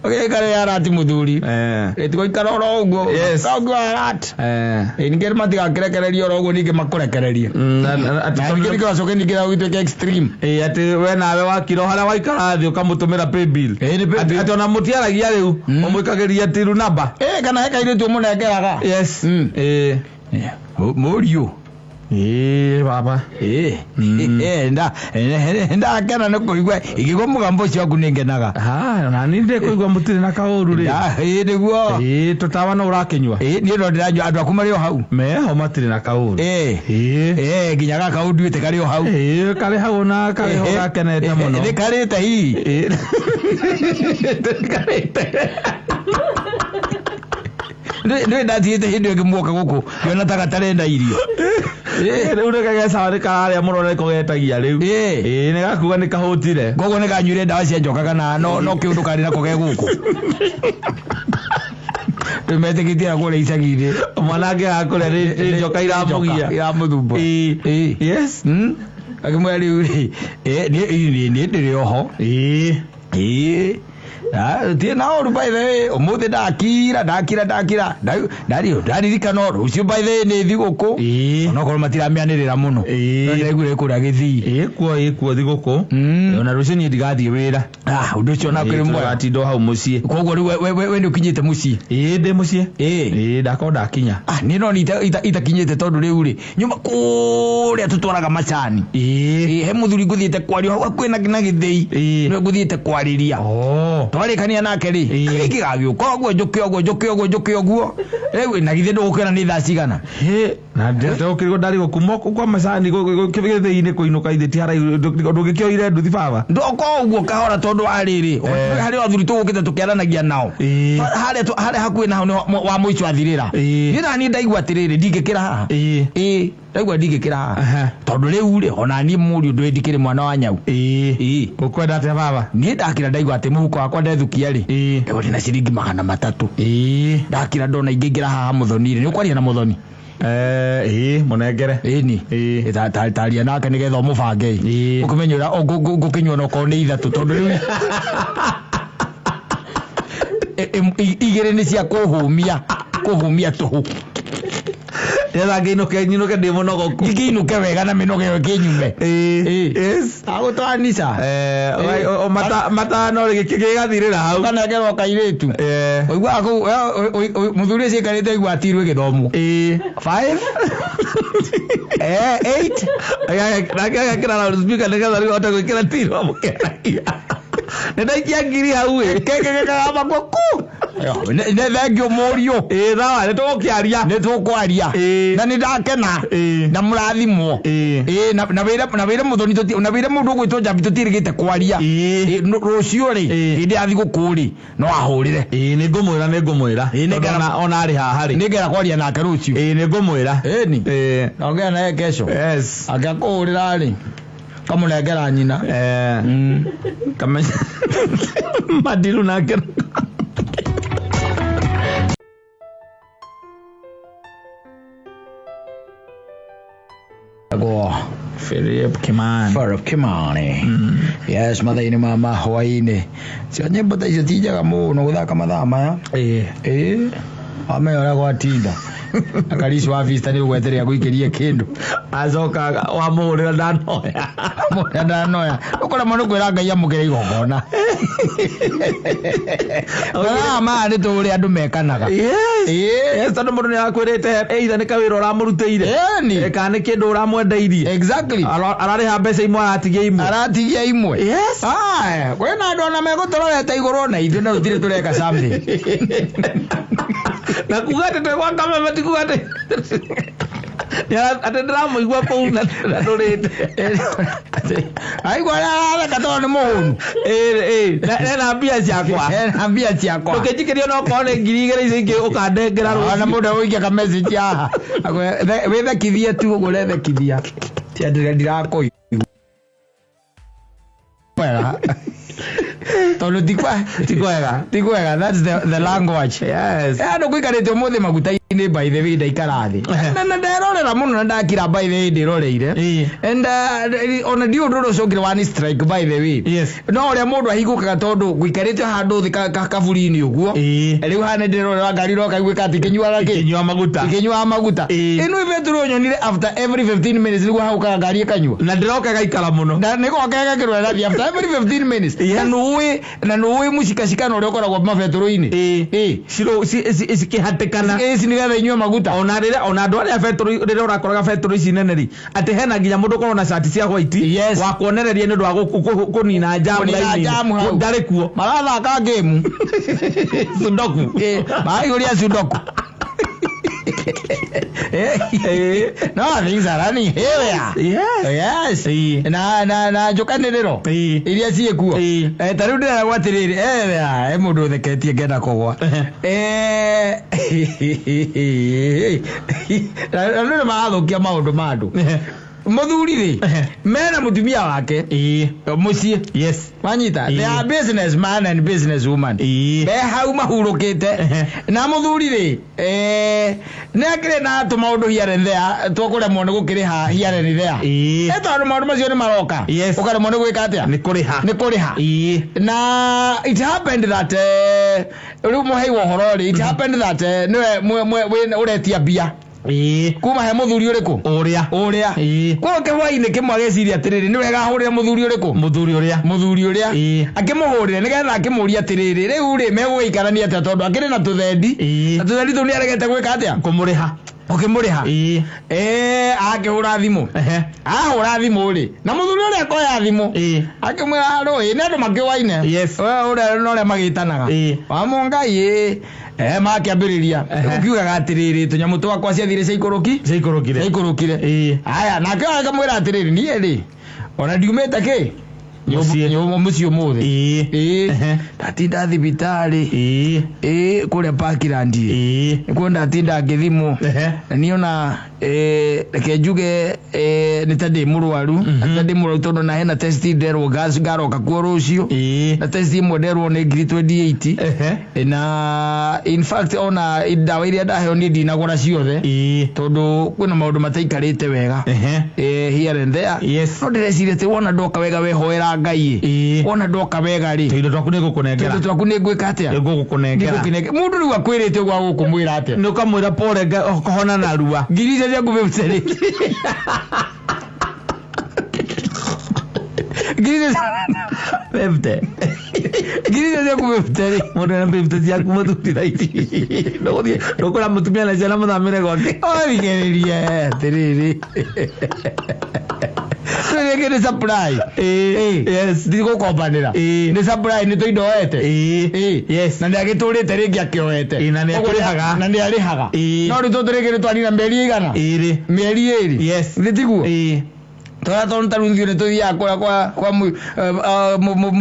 ũgĩikare arati mũthuri. Eh. Ĩtigũikara oro ũguo. Yes. No nginya alert. Eh. Ningĩ matigakĩrekererie oro ũguo ningĩ makũrekererie. Atĩ Na tondũ- ningĩ ningĩ wacoke ningĩ gũgĩtuĩka extreme. Ĩĩ, atĩ we nawe wakira o harĩa waikara thĩ ũkamũtũmĩra paybill. Ĩĩ, nĩ paybill. Atĩ ona mũtiaragia rĩu ũmwĩkagĩria tiru namba. Ĩĩ, kana he kairĩtu ũmũnengeraga. Yes. Ĩĩ. Mũriũ. Ĩĩ, baba. Ĩĩ. Ĩĩ, ndakena nĩ kũigua ingĩigua mũgambo ũcio waku nĩ ngenaga. Ah, na niĩ ndĩkũigua mũtirĩ na kaũru rĩ. Ĩĩ, nĩguo. Ĩĩ, tũtawa no ũrakĩnyua. Ĩĩ, niĩ no ndĩranyua andũ aku marĩ o hau. Meho matirĩ na kaũru. Ĩĩ. Ĩĩ. Ĩĩ, nginya gaka ũnduĩte karĩ o hau. Ĩĩ, karĩ hau na karĩ ho gakenete mũno. Nĩ karĩte hihi. Ĩĩ. Karĩte. Nĩ ndathiĩte hĩndĩ ĩngĩ muoka gũkũ ngĩona ta gatarenda irio. Rĩu nĩ kagecawa nĩ kararĩa mũno nĩko getagia rĩu. Ĩĩ, nĩ gakuga nĩ kahũtire. Koguo nĩ kanyuire ndawa cia njoka kana no kĩũndũ karĩ nako ge gũkũ rĩu metĩkĩtie na kũrĩa icagi-inĩ. Mwana angĩaga kũrĩa nĩ njoka iramũgia. Iramũthumbũra. Ĩĩ. Yes. Akĩmwĩra rĩu rĩ, niĩ ndĩrĩ oho. Ĩĩ. Tirĩ na ũru, by the way, ũmũthĩ ndakira ndakira ndakira ndaririkana rũciũ, by the way, nĩ thigũkũ. Onokorwo matiramĩanĩrĩra mũno. No ndĩraiguire kũrĩa gĩthii. Ĩkuo thigũkũ. Ona rũciũ niĩ ndigathiĩ wĩra. Ah, ũndũ ũcio ona kũrĩ mwega. Tũgatinda o hau mũciĩ. Koguo rĩu we nĩ ũkinyĩte mũciĩ? Ĩĩ, ndĩ mũciĩ. Ĩĩ, ndakorwo ndakinya. Ah, niĩ no nĩ itakinyĩte tondũ rĩu rĩ nyuma kũrĩa tũtwaraga macani. Ĩĩ, he mũthuri ngũthiĩte kwaria hau hakuhĩ na gĩthĩi. Nĩwe ngũthiĩte kwarĩria. Twarĩkania nake rĩ, gĩkĩ gagĩũka ũguo, njũke ũguo, njũke ũguo, njũke ũguo. Rĩu na githĩ ndũgũkĩona nĩ thaa cigana? Hĩ, na ndĩrokĩrwo ndarigwo kuma kwa macani gĩthĩi-inĩ kũinũka ithe ti haraihu, ndũngĩkĩoire nduthi baba. Ndoka ũguo kahora tondũ wa rĩrĩ, harĩ athuri tũgũkĩte tũkĩaranagia nao. Harĩa hakuhĩ na hau nĩho wa mũico athirĩra. Niĩ na niĩ ndaigua atĩrĩrĩ, ndingĩkĩra haha. Ĩĩ, ndaigua ndingĩkĩra haha tondũ rĩu rĩ, ona niĩ mũriũ ndũĩ ndikĩrĩ mwana wa nyau. Ĩĩ. Ũkwenda atĩa baba? Niĩ ndakĩra ndaigua atĩ mũhuko wakwa ndethukia rĩ, ndaigua ndĩna ciringi 300. Ndakĩra ndona ingĩingĩra haha mũthoni rĩ, nĩ ũkwaria na mũthoni? Ĩĩ, mũnengere. Ĩni. Taria nake nĩgetha ũmũbange. Ũkĩmenye ũrĩa ngũkĩnyua onokorwo nĩ ithatũ tondũ rĩu igĩrĩ nĩ cia kũhũmia kũhũmia tũhũ. Nĩgetha ngĩinũke nyinũke ndĩ mũnogoku. Ngĩinũke wega na mĩnoga ĩyo ĩkĩnyume. Yes. Agũtwara nica. Matano rĩ gĩgathirĩra hau. Ũkanengerwo kairĩtu. Ũiguaga kũu mũthuri ũcio aikarĩte aigua atirwo ĩgĩthomwo. 5 8. Nake agekĩra loudspeaker nĩgetha rĩu ahote gwĩkĩra tiro amũkenagia. Nĩ ndaikia ngiri hau ĩ. Keke gĩkagamba ku. Nĩ thengio mũriũ. Ĩĩ, sawa, nĩ tũgũkĩaria. Nĩ tũkwaria. Na nĩ ndakena. Na mũrathimwo. Ĩĩ, na wĩre mũthoni na wĩre mũndũ ũgwĩtwo Njambi tũtiĩrĩgĩte kwaria. Rũciũ rĩ, hĩndĩ ya thigũkũ rĩ, no ahũrĩre. Ĩĩ, nĩ ngũmwĩra, nĩ ngũmwĩra. Ĩĩ, Tondũ ona arĩ haha rĩ. Nĩ ngera kwaria nake rũciũ. Ĩĩ, nĩ ngũmwĩra. Ĩni. Naongea naye kesho. Yes. Angĩakũhũrĩra rĩ, kamũnengera nyina. Kamenya madiru nake. Go. Philip Kimani. Philip Kimani. Yes, mathaa-inĩ ma mahwaĩ-inĩ. Cio nyĩmbo ta icio ti njega mũno gũthaka mathaa maya. Ĩĩ. Wamenya ũrĩa gwatinda. Akarici wa vista nĩ ũgweterera gũikĩrie kĩndũ. Acoka wamũhũrĩra ndanoya. Mũrĩa ndanoya. Ũkũremwo nĩ kwĩra Ngai amũkĩre igongona. Mathaa maya nĩ tũĩ ũrĩa andũ mekanaga. Yes. Yes, tondũ mũndũ nĩ akwĩrĩte either nĩ kawĩra ũramũrutĩire. Ĩni. Kana nĩ kĩndũ ũramwendeirie. Exactly. Ararĩha mbeca imwe aratigia imwe. Aratigia imwe. Yes. Aya, kwĩna andũ ona megũtũrorete igũrũ na ithuĩ no tũtirĩ tũreka something. Na kuga atĩ twĩ gwa kameme ti kuga atĩ atĩ ndĩramũigua kũu na ndũrĩte. Aigua ũrĩa aratheka tondũ nĩ mũhũnu. Ĩĩ, ena mbia ciakwa. Ena mbia ciakwa. Ndũkĩnjikĩrie no korwo nĩ 2000 icio ingĩ ũkandengera rũciũ. Ona mũndũ agũikia ka message haha. Wĩthekithie tu ũguo ũrethekithia. Ti atĩ ndirakũigua. Wega. Tondũ ti kwa Ti kwega. Ti kwega, that's the language. Yes. Andũ gũikarĩte ũmũthĩ maguta-inĩ, by the way, ndaikara thĩ. Na nderorera mũno na ndakira, by the way, ndĩroreire. And ona ndiũ ũndũ ũrĩa ũcokire wa strike, by the way. Yes. No ũrĩa mũndũ ahingũkaga tondũ gũikarĩte handũ thĩ kaburi-inĩ ũguo. Rĩu haha nĩ ndĩrorera ngari iroka iguĩka atĩ ikĩnyuaga kĩ? Ikĩnyua maguta. Ikĩnyuaga maguta. Ĩno ibetũrũ nyonire after every 15 minutes nĩguo haukaga ngari ĩkanyua. Na ndĩroka ĩgaikara mũno. Na nĩgoka ĩgekĩrwo ĩgathiĩ after every 15 minutes. Yes. Na nũĩ mũcikacikano ũrĩa ũkoragwo mabetũrũ-inĩ. Cikĩhatĩkana. Ĩĩ, nĩgetha inyue maguta. Ona rĩrĩa ona andũ arĩa betũrũ rĩrĩa ũrakoraga betũrũ ici nene rĩ, atĩ hena nginya mũndũ ũkoragwo na cati cia white Yes. wa kuonereria nĩ ũndũ wa kũnina jamu Kũnina raini-inĩ. jamu hau. Ndarĩ kuo. Marathaka game. Sudoku. Maraihũria sudoku. No things are running here. Yes. Yes. Ĩĩ. Na njũkanĩrĩro Ĩĩ. iria ciĩkuo. Ĩĩ. Ta rĩu ndĩreragwo atĩrĩrĩ, he mũndũ ũtheketie ngenda kũgwa. Na andũ nĩ marathũkia maũndũ ma andũ. Mũthuri rĩ, mena mũtumia wake Ĩĩ. mũciĩ. Yes. Wanyita, they Ĩĩ. are business man and business woman. Ĩĩ. Be hau mahurũkĩte. Na mũthuri rĩ, nĩ akĩrĩ na tũmaũndũ here and there twakũremwo nĩ gũkĩrĩha here and there. Ĩĩ. Tondũ maũndũ macio nĩ maroka. Yes. Ũkaremwo nĩ gwĩka atĩa? Nĩ kũrĩha. Nĩ kũrĩha. Ĩĩ. Na it happened that rĩu mũhei wa ũhoro rĩ, it happened that nĩwe ũretia mbia Ĩĩ. kuma he mũthuri ũrĩkũ? Ũrĩa. Ũrĩa. Ĩĩ. Koguo kĩhwainĩ kĩmwe agĩciria atĩrĩrĩ, nĩ wega ahũrĩre mũthuri ũrĩkũ? Mũthuri ũrĩa. Mũthuri ũrĩa. Ĩĩ. Akĩmũhũrĩre nĩgetha akĩmũrie atĩrĩrĩ, rĩu rĩ megũgĩikarania atĩa tondũ akĩrĩ na tũthendi. Ĩĩ. Na tũthendi tũu nĩ aregete gwĩka atĩa? Kũmũrĩha. Ũkĩmũrĩha. Ĩĩ. Akĩhũra thimũ. Ehe. Ahũra thimũ rĩ, na mũthuri ũrĩa akoya thimũ. Ĩĩ. Akĩmwĩra rũĩ nĩ andũ makĩũaine. Yes. We ũrĩa na ũrĩa magĩtanaga. Ĩĩ. Wamũngai ĩ. Makĩambĩrĩria. Ehe. Ũkiugaga atĩrĩrĩ, tũnyamũ twakwa ciathire ciaikũrũki? Ciaikũrũkire. Ciaikũrũkire. Ĩĩ. Aya, nake akamwĩra atĩrĩrĩ, niĩ rĩ, ona ndiumĩte kĩ? Mũciĩ. Mũciĩ ũmũthĩ. Ĩĩ. Ĩĩ. Ehe. Ndatinda thibitarĩ. Ĩĩ. Ĩĩ, kũrĩa Parkland. Ĩĩ. Nĩkuo ndatinda ngĩthimwo. Ehe. Na niĩ ona reke njuge nĩ ta ndĩ mũrwaru. Na ta ndĩ mũrwaru tondũ na hena test nderwo ngaroka kuo rũciũ. Ĩĩ. Na test ĩmwe nderwo nĩ ngiri 28. Ehe. Na in fact ona ndawa iria ndaheo niĩ ndinagũra ciothe. Ĩĩ. Tondũ kwĩna maũndũ mataikarĩte wega. Ehe. Here and there. Yes. No ndĩreciria atĩ wona ndoka wega wehoera Ngai ĩ. Ĩĩ. Wona ndoka wega rĩ. Tũindo twaku nĩ ngũkũnengera. Tũindo twaku nĩ ngwĩka atĩa? Nĩ ngũgũkũnengera. Nĩngũkĩnengera. Mũndũ rĩu akwĩrĩte ũguo agũkũmwĩra atĩa? Nĩ ũkamwĩra pole ũkahona narua. Ngiri icio ciaku fifty rĩ. Ngiri icio 50. Ngiri icio ciaku fifty rĩ. Mũndũ ena 50 ciaku mũthuri thaa ici. Ndũgũthiĩ ndũkwĩra mũtumia na ciana mũthamĩre gwake. Ũthikĩrĩrie atĩrĩrĩ. Rĩngĩ nĩ supply. Ĩĩ. Yes. Ndigũkombanĩra. Ĩĩ. Nĩ supply nĩ tũindo oete. Ĩĩ. Ĩĩ. Yes. Na nĩ agĩtũrĩte rĩngĩ akĩoete. Ĩĩ, na nĩ Ũguo akĩrĩhaga. Na nĩ arĩhaga. Ĩĩ. No rĩu tũtũ rĩngĩ nĩ twarina mĩeri ĩigana? Ĩrĩ. Mĩeri ĩrĩ. Yes. Nĩ tiguo? Ĩĩ. Tondũ tondũ ta rĩu ithuĩ nĩ tũthiaga kũrĩa kwa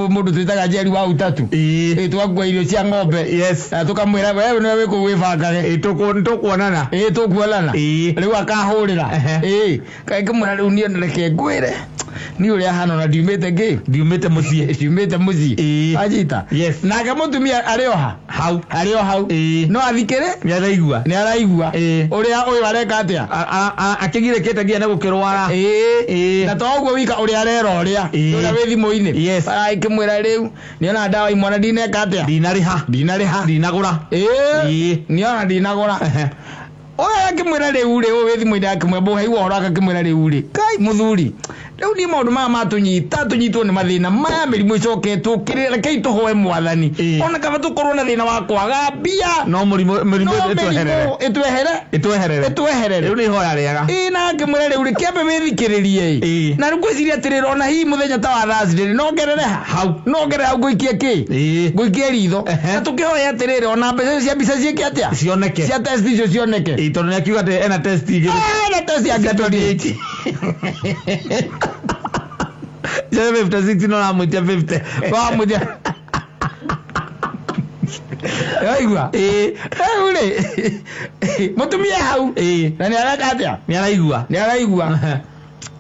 mũndũ twĩtaga Njeri wa Utatu. Ĩĩ. Ĩĩ, tũgakua irio cia ng'ombe. Yes. Na tũkamwĩra wewe nĩwe wĩ kũu wĩbangage. Ĩĩ, tũkuonana. Ĩĩ, tũkuonana. Ĩĩ. Rĩu akahũrĩra. Ehe. Ĩĩ. Kaĩ ngĩmwĩra rĩu niĩ reke ngwĩre. Niĩ ũrĩa hana ona ndiumĩte ngĩ? Ndiumĩte mũciĩ. Ndiumĩte mũciĩ. Ĩĩ. Wanyita? Yes. Nake mũtumia arĩ o ha? Hau. Arĩ o hau. Ĩĩ. No athikĩrĩ? Nĩ araigua. Nĩ araigua. Ĩĩ. Ũrĩa ũyũ areka atĩa? Akĩgirĩkĩte nginya nĩ gũkĩrwara. Ĩĩ. Ĩĩ. Na to ũguo wika ũrĩa arera ũrĩa. Ĩĩ. Ũrĩa wĩ thimũ-inĩ. Yes. Arakĩmwĩra rĩu nĩona ndawa imwe na ndineka atĩa? Ndinarĩha. Ndinarĩha. Ndinagũra. Ĩĩ. Ĩĩ. Nĩona ndinagũra. Ehe. Ũyũ akĩmwĩra rĩu rĩ, ũyũ wĩ thimũ-inĩ akĩmwĩra mũhei wa ũhoro akĩmwĩra rĩu rĩ, kai mũthuri, rĩu niĩ maũndũ maya matũnyita, tũnyitwo nĩ mathĩna maya mĩrimũ ĩcoke tũkĩrĩ, rekei tũhoe mwathani. Ĩĩ. Ona kaba tũkorwo na thĩna wa kwaga mbia. No mũrimũ mĩrimũ No ĩtweherere. mĩrimũ ĩtwehere. Ĩtweherere. Ĩtweherere. Rĩu nĩ ihoya rĩega. Ĩĩ, na akĩmwĩra rĩu rĩ, kĩambe wĩthikĩrĩrie ĩ. Ĩĩ. Na rĩu ngwĩciria atĩrĩrĩ, ona hihi mũthenya ta wa Thursday rĩ, no ngerere ha? Hau. No ngerere hau ngũikie kĩ? Ĩĩ. Ngũikie ritho. Ehe. Na tũkĩhoya atĩrĩrĩ, ona mbeca icio cia mbica ciĩke atĩa? Cioneke. Cia test icio cioneke. Ĩĩ, tondũ nĩ akiuga atĩ ena test igĩrĩ. Na test ya 28. Cia 56 no aramwĩtia 50. Wamwĩtia. Waigua? Ĩĩ. Rĩu rĩ, mũtumia hau. Ĩĩ. Na nĩ areka atĩa? Nĩ araigua. Nĩ araigua.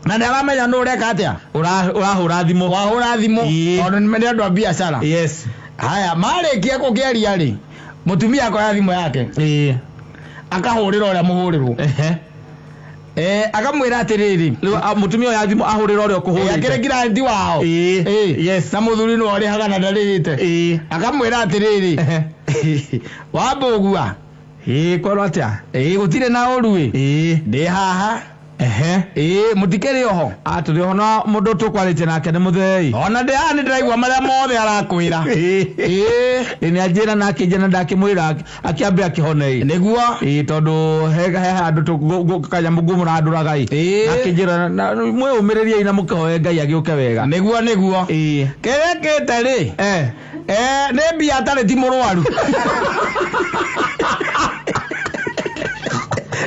Na nĩ aramenya nũ ũreka atĩa? Ũrahũra thimũ. Wahũra thimũ. Ĩĩ. Tondũ nĩ andũ a biacara. Yes. Haya, marĩkia gũkĩaria rĩ, mũtumia akoya thimũ yake. Ĩĩ. Akahũrĩra ũrĩa mũhũrĩrwo. Ehe. Akamwĩra atĩrĩrĩ. Rĩu mũtumia ũyũ thimũ ahũrĩra ũrĩa ũkũhũrĩte. Akĩrĩ client wao. Ĩĩ. Ĩĩ. Yes. Na mũthuri nĩwe ũrĩhaga na ndarĩhĩte. Ĩĩ. Akamwĩra atĩrĩrĩ. Ehe. Wambũgua. Ĩĩ, kwerwo atĩa? Ĩĩ, gũtirĩ na ũru ĩ. Ĩĩ. Ndĩ haha. Ehe. Ĩĩ, mũtikĩrĩ oho. Tũrĩ oho na mũndũ tũkwarĩtie nake nĩ mũthei. Ona ndĩ haha nĩ ndĩraigua marĩa mothe arakwĩra. Ĩĩ. Ĩĩ. Ĩĩ, nĩ anjĩra na akĩnjĩra na ndakĩmwĩra akĩambe akĩhone ĩ. Nĩguo. Ĩĩ, tondũ he handũ kanyamũ ngũmũrandũraga ĩ. Ĩĩ. Na akĩnjĩra mwĩyũmĩrĩriei na mũkĩhoe Ngai agĩũke wega. Nĩguo nĩguo. Ĩĩ. Kĩrĩa kĩte rĩ. Eh. Nĩ mbia atarĩ ti mũrwaru.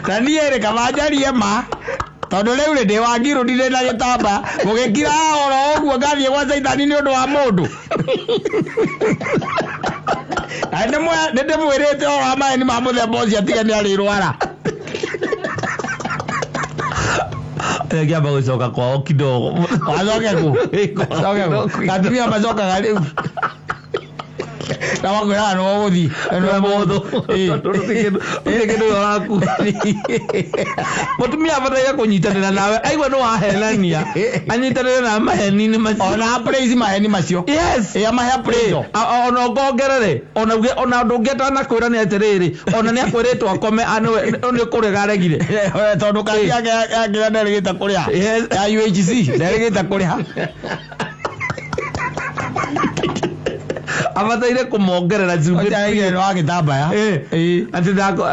Na niĩ rĩ kaba njarie ma tondũ rĩu rĩ ndĩ wa ngirũ ndirĩ na gĩtamba mũgĩkira oro ũguo ngathiĩ gwa caitani nĩ ũndũ wa mũndũ. Na nĩ ndĩmwĩrĩte ũhoro wa maheni ma mũthemba ũcio atige nĩ arĩrwara. Ngĩamba gũcoka kwao kidogo. Wacoke kũ? Coke kũ? Atumia macokaga rĩu na makwĩraga nĩ ũgũthiĩ na nĩwe mũndũ. Kĩndũ ũraku mũtumia abataire kũnyitanĩra nawe aigua nĩ wahenania anyitanĩre na maheni-inĩ macio. Ona praise maheni macio. Yes. Ĩ amahe praise. Ona ũngongerere ona uge ona ũndũ ũngĩ atanakwĩra nĩ atĩrĩrĩ ona nĩ akwĩrĩtwo akome nĩ kũrega aregire. Tondũ kandi yake yakĩra nderĩgĩte kũrĩha. Yes. Ya UHC nderĩgĩte kũrĩha. Abataire kũmongerera cumbĩ. Ũcio nĩ wa gĩtambaya. Atĩ ndako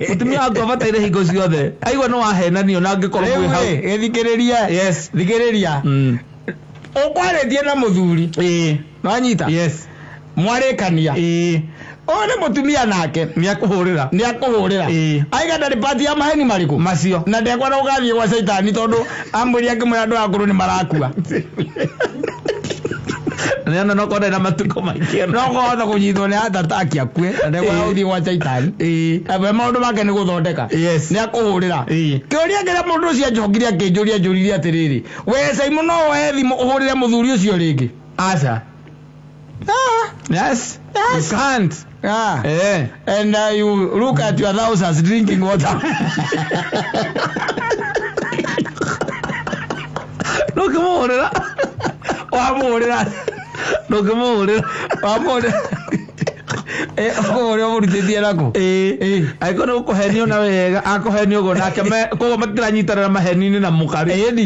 mũtumia waku abataire hingo ciothe aigua nĩ wahenanio na angĩkorwo Rĩu mwĩ hau. rĩ gĩthikĩrĩrie. Yes. Thikĩrĩria. Ũkwarĩtie na mũthuri. Nĩwanyita? Yes. Mwarĩkania. Ũyũ nĩ mũtumia nake. Nĩ akũhũrĩra. Nĩ akũhũrĩra. Aiga ndarĩ pati ya maheni marĩkũ? Macio. Na ndekwenda gũgathiĩ gwa caitani tondũ amwĩrire akĩmwĩra andũ akũrũ nĩ marakua. Nĩona no korwo na matukũ maingĩ. No kũhota kũnyitwo nĩ heart attack akue na ndekwenda gũthiĩ gwa caitani. We maũndũ make nĩ gũthondeka. Yes. Nĩ akũhũrĩra. Kĩũria kĩrĩa mũndũ ũcio anjokire akĩnjũria anjũririe atĩrĩrĩ, we Simon no woe thimũ ũhũrĩre mũthuri ũcio rĩngĩ? Aca. Yes. Yes. You can't. And you look at your thousands drinking water. Ndũngĩmũhũrĩra. Wamũhũrĩra. Ndũngĩmũhũrĩra. Wamũhũrĩra. Ũkũhũrĩra ũmũrutĩtie nakũ? Angĩkorwo nĩ gũkũhenio na wega akũhenio ũguo nake koguo matiranyitanĩra maheni-inĩ na mũkarĩ. Ĩni.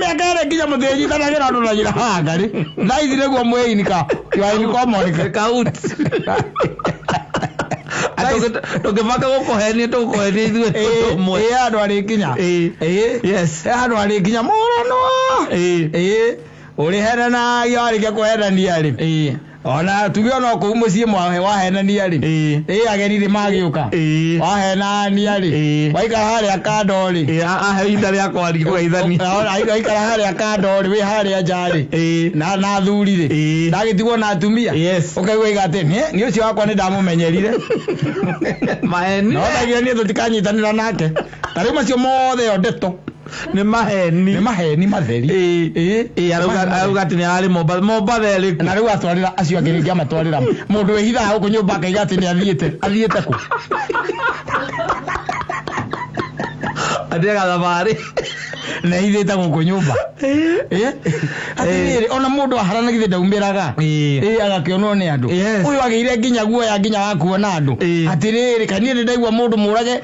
Mĩaka ĩrĩ nginya mũtirĩnyitanagĩra ũndũ na njĩra wa ngarĩ. Thaa ici nĩguo mwĩ in ka- you are in common. Count. Ndũngĩbanga gũkũhenia tũgũkũhenia ithuĩ ũmwe. Ĩ handũ arĩkinya. Yes. Handũ arĩkinya mũranwa. Ũrĩhenanagia warĩkia kũhenania rĩ. Ona tuge ona kũu mũciĩ wahenania rĩ. Ageni rĩ magĩũka. Wahenania rĩ. Waikara harĩa kando rĩ. Ahe ihinda rĩa kwaria kũgeithania. Waikara harĩa kando rĩ wĩ harĩa nja rĩ. Na athuri rĩ. Ndagĩtigwo na atumia. Yes. Ũkaigua iga atĩ niĩ ũcio wakwa nĩ ndamũmenyerire. Maheni. No ndaigire niĩ tũtikanyitanĩra nake. Ta rĩu macio mothe yo ndeto. Nĩ maheni. Nĩ maheni matheri. Arauga atĩ nĩ ararĩ Mombatha. Mombatha ĩrĩkũ? Na rĩu atwarĩra acio angĩ rĩngĩ amatwarĩra mũndũ wĩhithaga gũkũ nyũmba akaiga atĩ nĩ athiĩte. Athiĩte kũ? Athiaga thabarĩ. Na ehithĩte gũkũ nyũmba. Atĩrĩrĩ ona mũndũ aharana githĩ ndaumĩraga. Agakĩonwo nĩ andũ. Ũyũ agĩire nginya guoya nginya wa kuona andũ. Atĩrĩrĩ kaĩ niĩ nĩ ndaigua mũndũ mũrage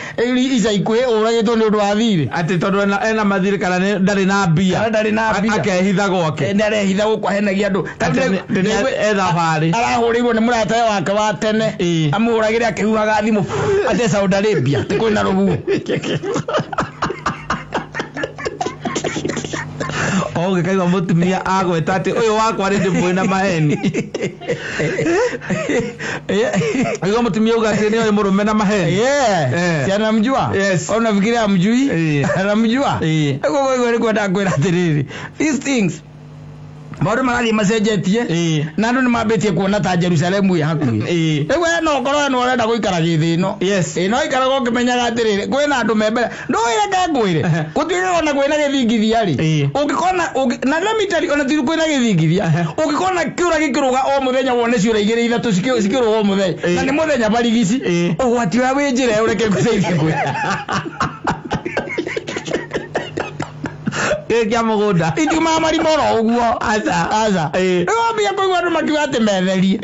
ica ikuhĩ ũragĩtwo nĩ ũndũ wa thirĩ. Atĩ tondũ ena mathirĩ kana ndarĩ na mbia. Kana ndarĩ na mbia. Akehitha gwake. Nĩ arehitha gũkũ ahenagia andũ. E thabarĩ. Arahũrĩirwo nĩ mũratawe wake wa tene. Amũhũragĩre akĩhuhaga thimũ atĩ Saudi Arabia atĩ kwĩna rũhuho. Ũngĩkaigua mũtumia agweta atĩ ũyũ wakwa rĩ ndĩmũĩ na maheni. Aigua mũtumia auga atĩ nĩ oĩ mũrũme na maheni. Si anamjua? Yes. Unafikiria amjui? Anamjua? Ũguo nĩ kwenda kwĩra atĩrĩrĩ. These things maũndũ marathiĩ macenjetie na andũ nĩ mambĩtie kuona ta Jerusalemu ĩ hakuhĩ. Rĩu we no ũkorwo nĩ ũrenda gũikara gĩthĩ ĩno. No ikaraga ũkĩmenyaga atĩrĩrĩ kwĩna andũ me mbere. Ndũĩ reke ngwĩre. Gũtuĩkaga ona kwĩna gĩthingithia rĩ. Ũngĩkona na let me tell you ona ti kwĩna gĩthingithia. Ũngĩkona kĩũra gĩkĩrũga o mũthenya wone ciũra igĩrĩ ithatũ cikĩrũga o mũthenya. Na nĩ mũthenya barigici. Ũgwati ũrĩa wĩ njĩra ĩyo reke ngũteithie ngwĩre. Gĩkĩ kĩa mũgũnda. Itiumaga marima oro ũguo. Aca. Aca. Rĩu wambia kũigua andũ makiuga atĩ metherie.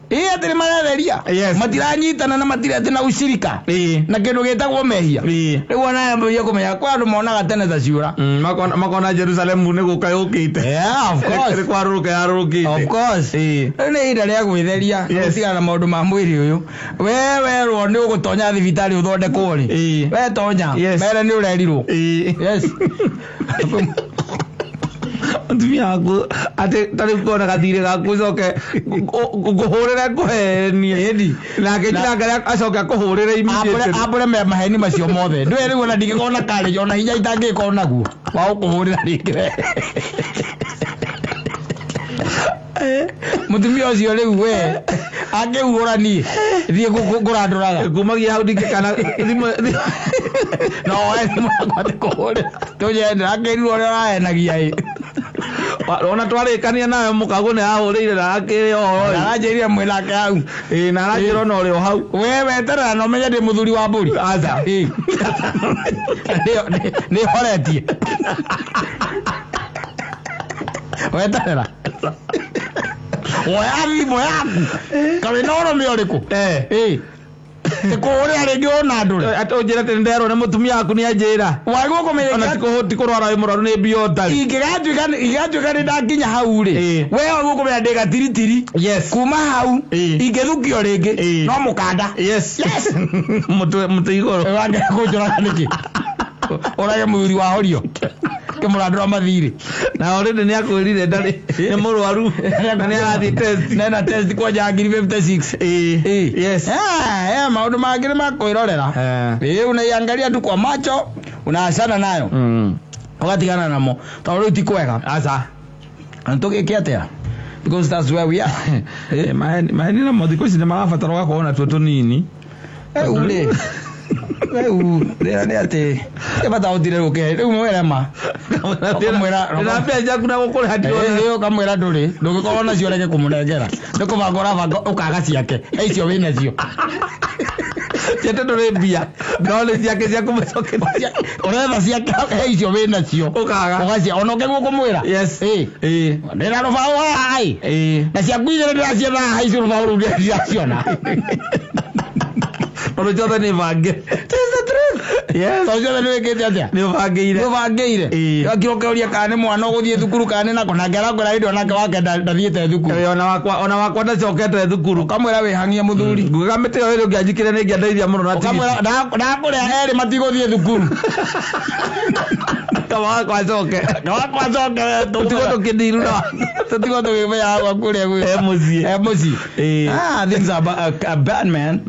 Atĩ nĩ maretheria. Matiranyitana na matirĩ atĩ na ucirika. Na kĩndũ gĩtagwo mehia. Rĩu ona yambĩrĩria kũmenya kwĩ andũ monaga tene ta ciũra. Makona Jerusalemu nĩ gũka yũkĩte. Yeah, of course. Nĩ kwarũrũka yarũrũkĩte. Of course. Rĩu nĩ ihinda rĩa gwĩtheria. Gũtigana na maũndũ ma mwĩrĩ ũyũ. We werwo nĩ ũgũtonya thibitarĩ ũthondekwo rĩ. We tonya. Mere nĩ ũrerirwo. Yes. Mũtumia waku atĩ ta rĩu kona gathirĩ gaku ũcoke ngũhũrĩre ngũhenie. Ĩni. Nake njira acoke akũhũrĩre immediately. Ambũre maheni macio mothe. Ndũĩ rĩu ona ndingĩkorwo na courage, ona hinya itangĩkorwo naguo wa gũkũhũrĩra rĩngĩ we. Mũtumia ũcio rĩu we angĩhuhũra niĩ thiĩ ngũrandũraga. Kumagia hau ndingĩkana thimũ. No oe thimũ yakwa ndĩkũhũrĩra. Tũnyende akĩrirwo ũrĩa ũrahenagia ĩ. Ona twarĩkania nawe mũkaguo nĩ ahũrĩire na akĩrĩ ũhoro ĩ. Aranjĩrire mwĩnake hau. Ĩ, na aranjĩra ona ũrĩ o hau. We weterera na ũmenye ndĩ mũthuri wa mbũri. Aca. Ĩ. Nĩ horetie. Weterera. Woya thimũ yaku. Kaĩ na ũrũme ũrĩkũ? Ĩ. Ndĩkũhũrĩra rĩngĩ ona ndũre. Atĩ ũnjĩre atĩ nĩnderwo nĩ mũtumia waku nĩ anjĩra. Wagwo kũmenya Ona ti kũrwara wĩ mũrwaru nĩ mbia ũtarĩ. Ingĩgatuĩka nĩ ndakinya hau rĩ. We wagwo kũmenya ndĩ gatiritiri. Yes. Kuma hau ingĩthukio rĩngĩ no mũkanda. Yes. Yes. Mũtwe mũtĩ igũrũ. Wangĩra kũnjũraga nĩkĩ? Ũrage mũthuri wa horio. Kĩmũrandũra mathirĩ. Na already nĩ akwĩrire ndarĩ nĩ mũrwaru na nĩ arathiĩ test. Nena test kwanja ngiri 56. Ĩ. Yes. Maũndũ mangĩ nĩ makwĩrorera. Ĩ, unaiangalia tu kwa macho unaachana nayo. Ũgatigana namo tondũ rĩu ti kwega. Aca. Na tũgĩke atĩa? Because that's where we are. Maheni namo thikũ ici nĩ marabatara ũgakorwo natuo tũnini. Rĩu rĩ, rĩu thĩna nĩ atĩ nĩ bata ũtire ũke rĩu mwĩre ma. Ũkamwĩra Ndĩna mbia ciaku na gũkũrĩha ndĩrona. Ĩ, ũkamwĩra ndũrĩ ndũngĩkorwo nacio ũrege kũmũnengera nĩ kũbanga ũrabanga ũkaga ciake he icio wĩ nacio. Ciate ndũrĩ mbia no nĩ ciake cia kũmũcokeria. Ũretha ciake he icio wĩ nacio. Ũkaga. Ũgacia ona ũkĩguo kũmwĩra. Yes. Ĩ. Ĩ. Ndĩna rũbaũ haha ĩ. Ĩ. Na ciaku igĩrĩ ndĩracietha haha icio rũbaũ rũu ndĩraciona. Tondũ ciothe nĩ bange. That's the truth. Yes. Tondũ ciothe nĩ wĩkĩte atĩa? Nĩ ũbangĩire. Nĩ ũbangĩire. Ĩ. Wakira ũkĩũria kana nĩ mwana ũgũthiĩ thukuru kana nĩ nako nake arakwĩra hĩndĩ onake wake ndathiĩte thukuru. Ĩ, ona wakwa ndacokete thukuru. Ũkamwĩra wĩhang'ie mũthuri. Nguga mĩtĩ ĩyo ĩrĩ ũngĩanjikĩre nĩ ingĩandeithia mũno na tigiti. Ũkamwĩra ndakũrĩa erĩ matigũthiĩ thukuru. Kaba wakwa acoke. Wakwa acoke. Tũtigwo tũkĩndiru na. Tũtigwo tũkĩmenya gwaku ũrĩa gwĩ. E mũciĩ. E mũciĩ. Ĩ. Ah, things are bad, man.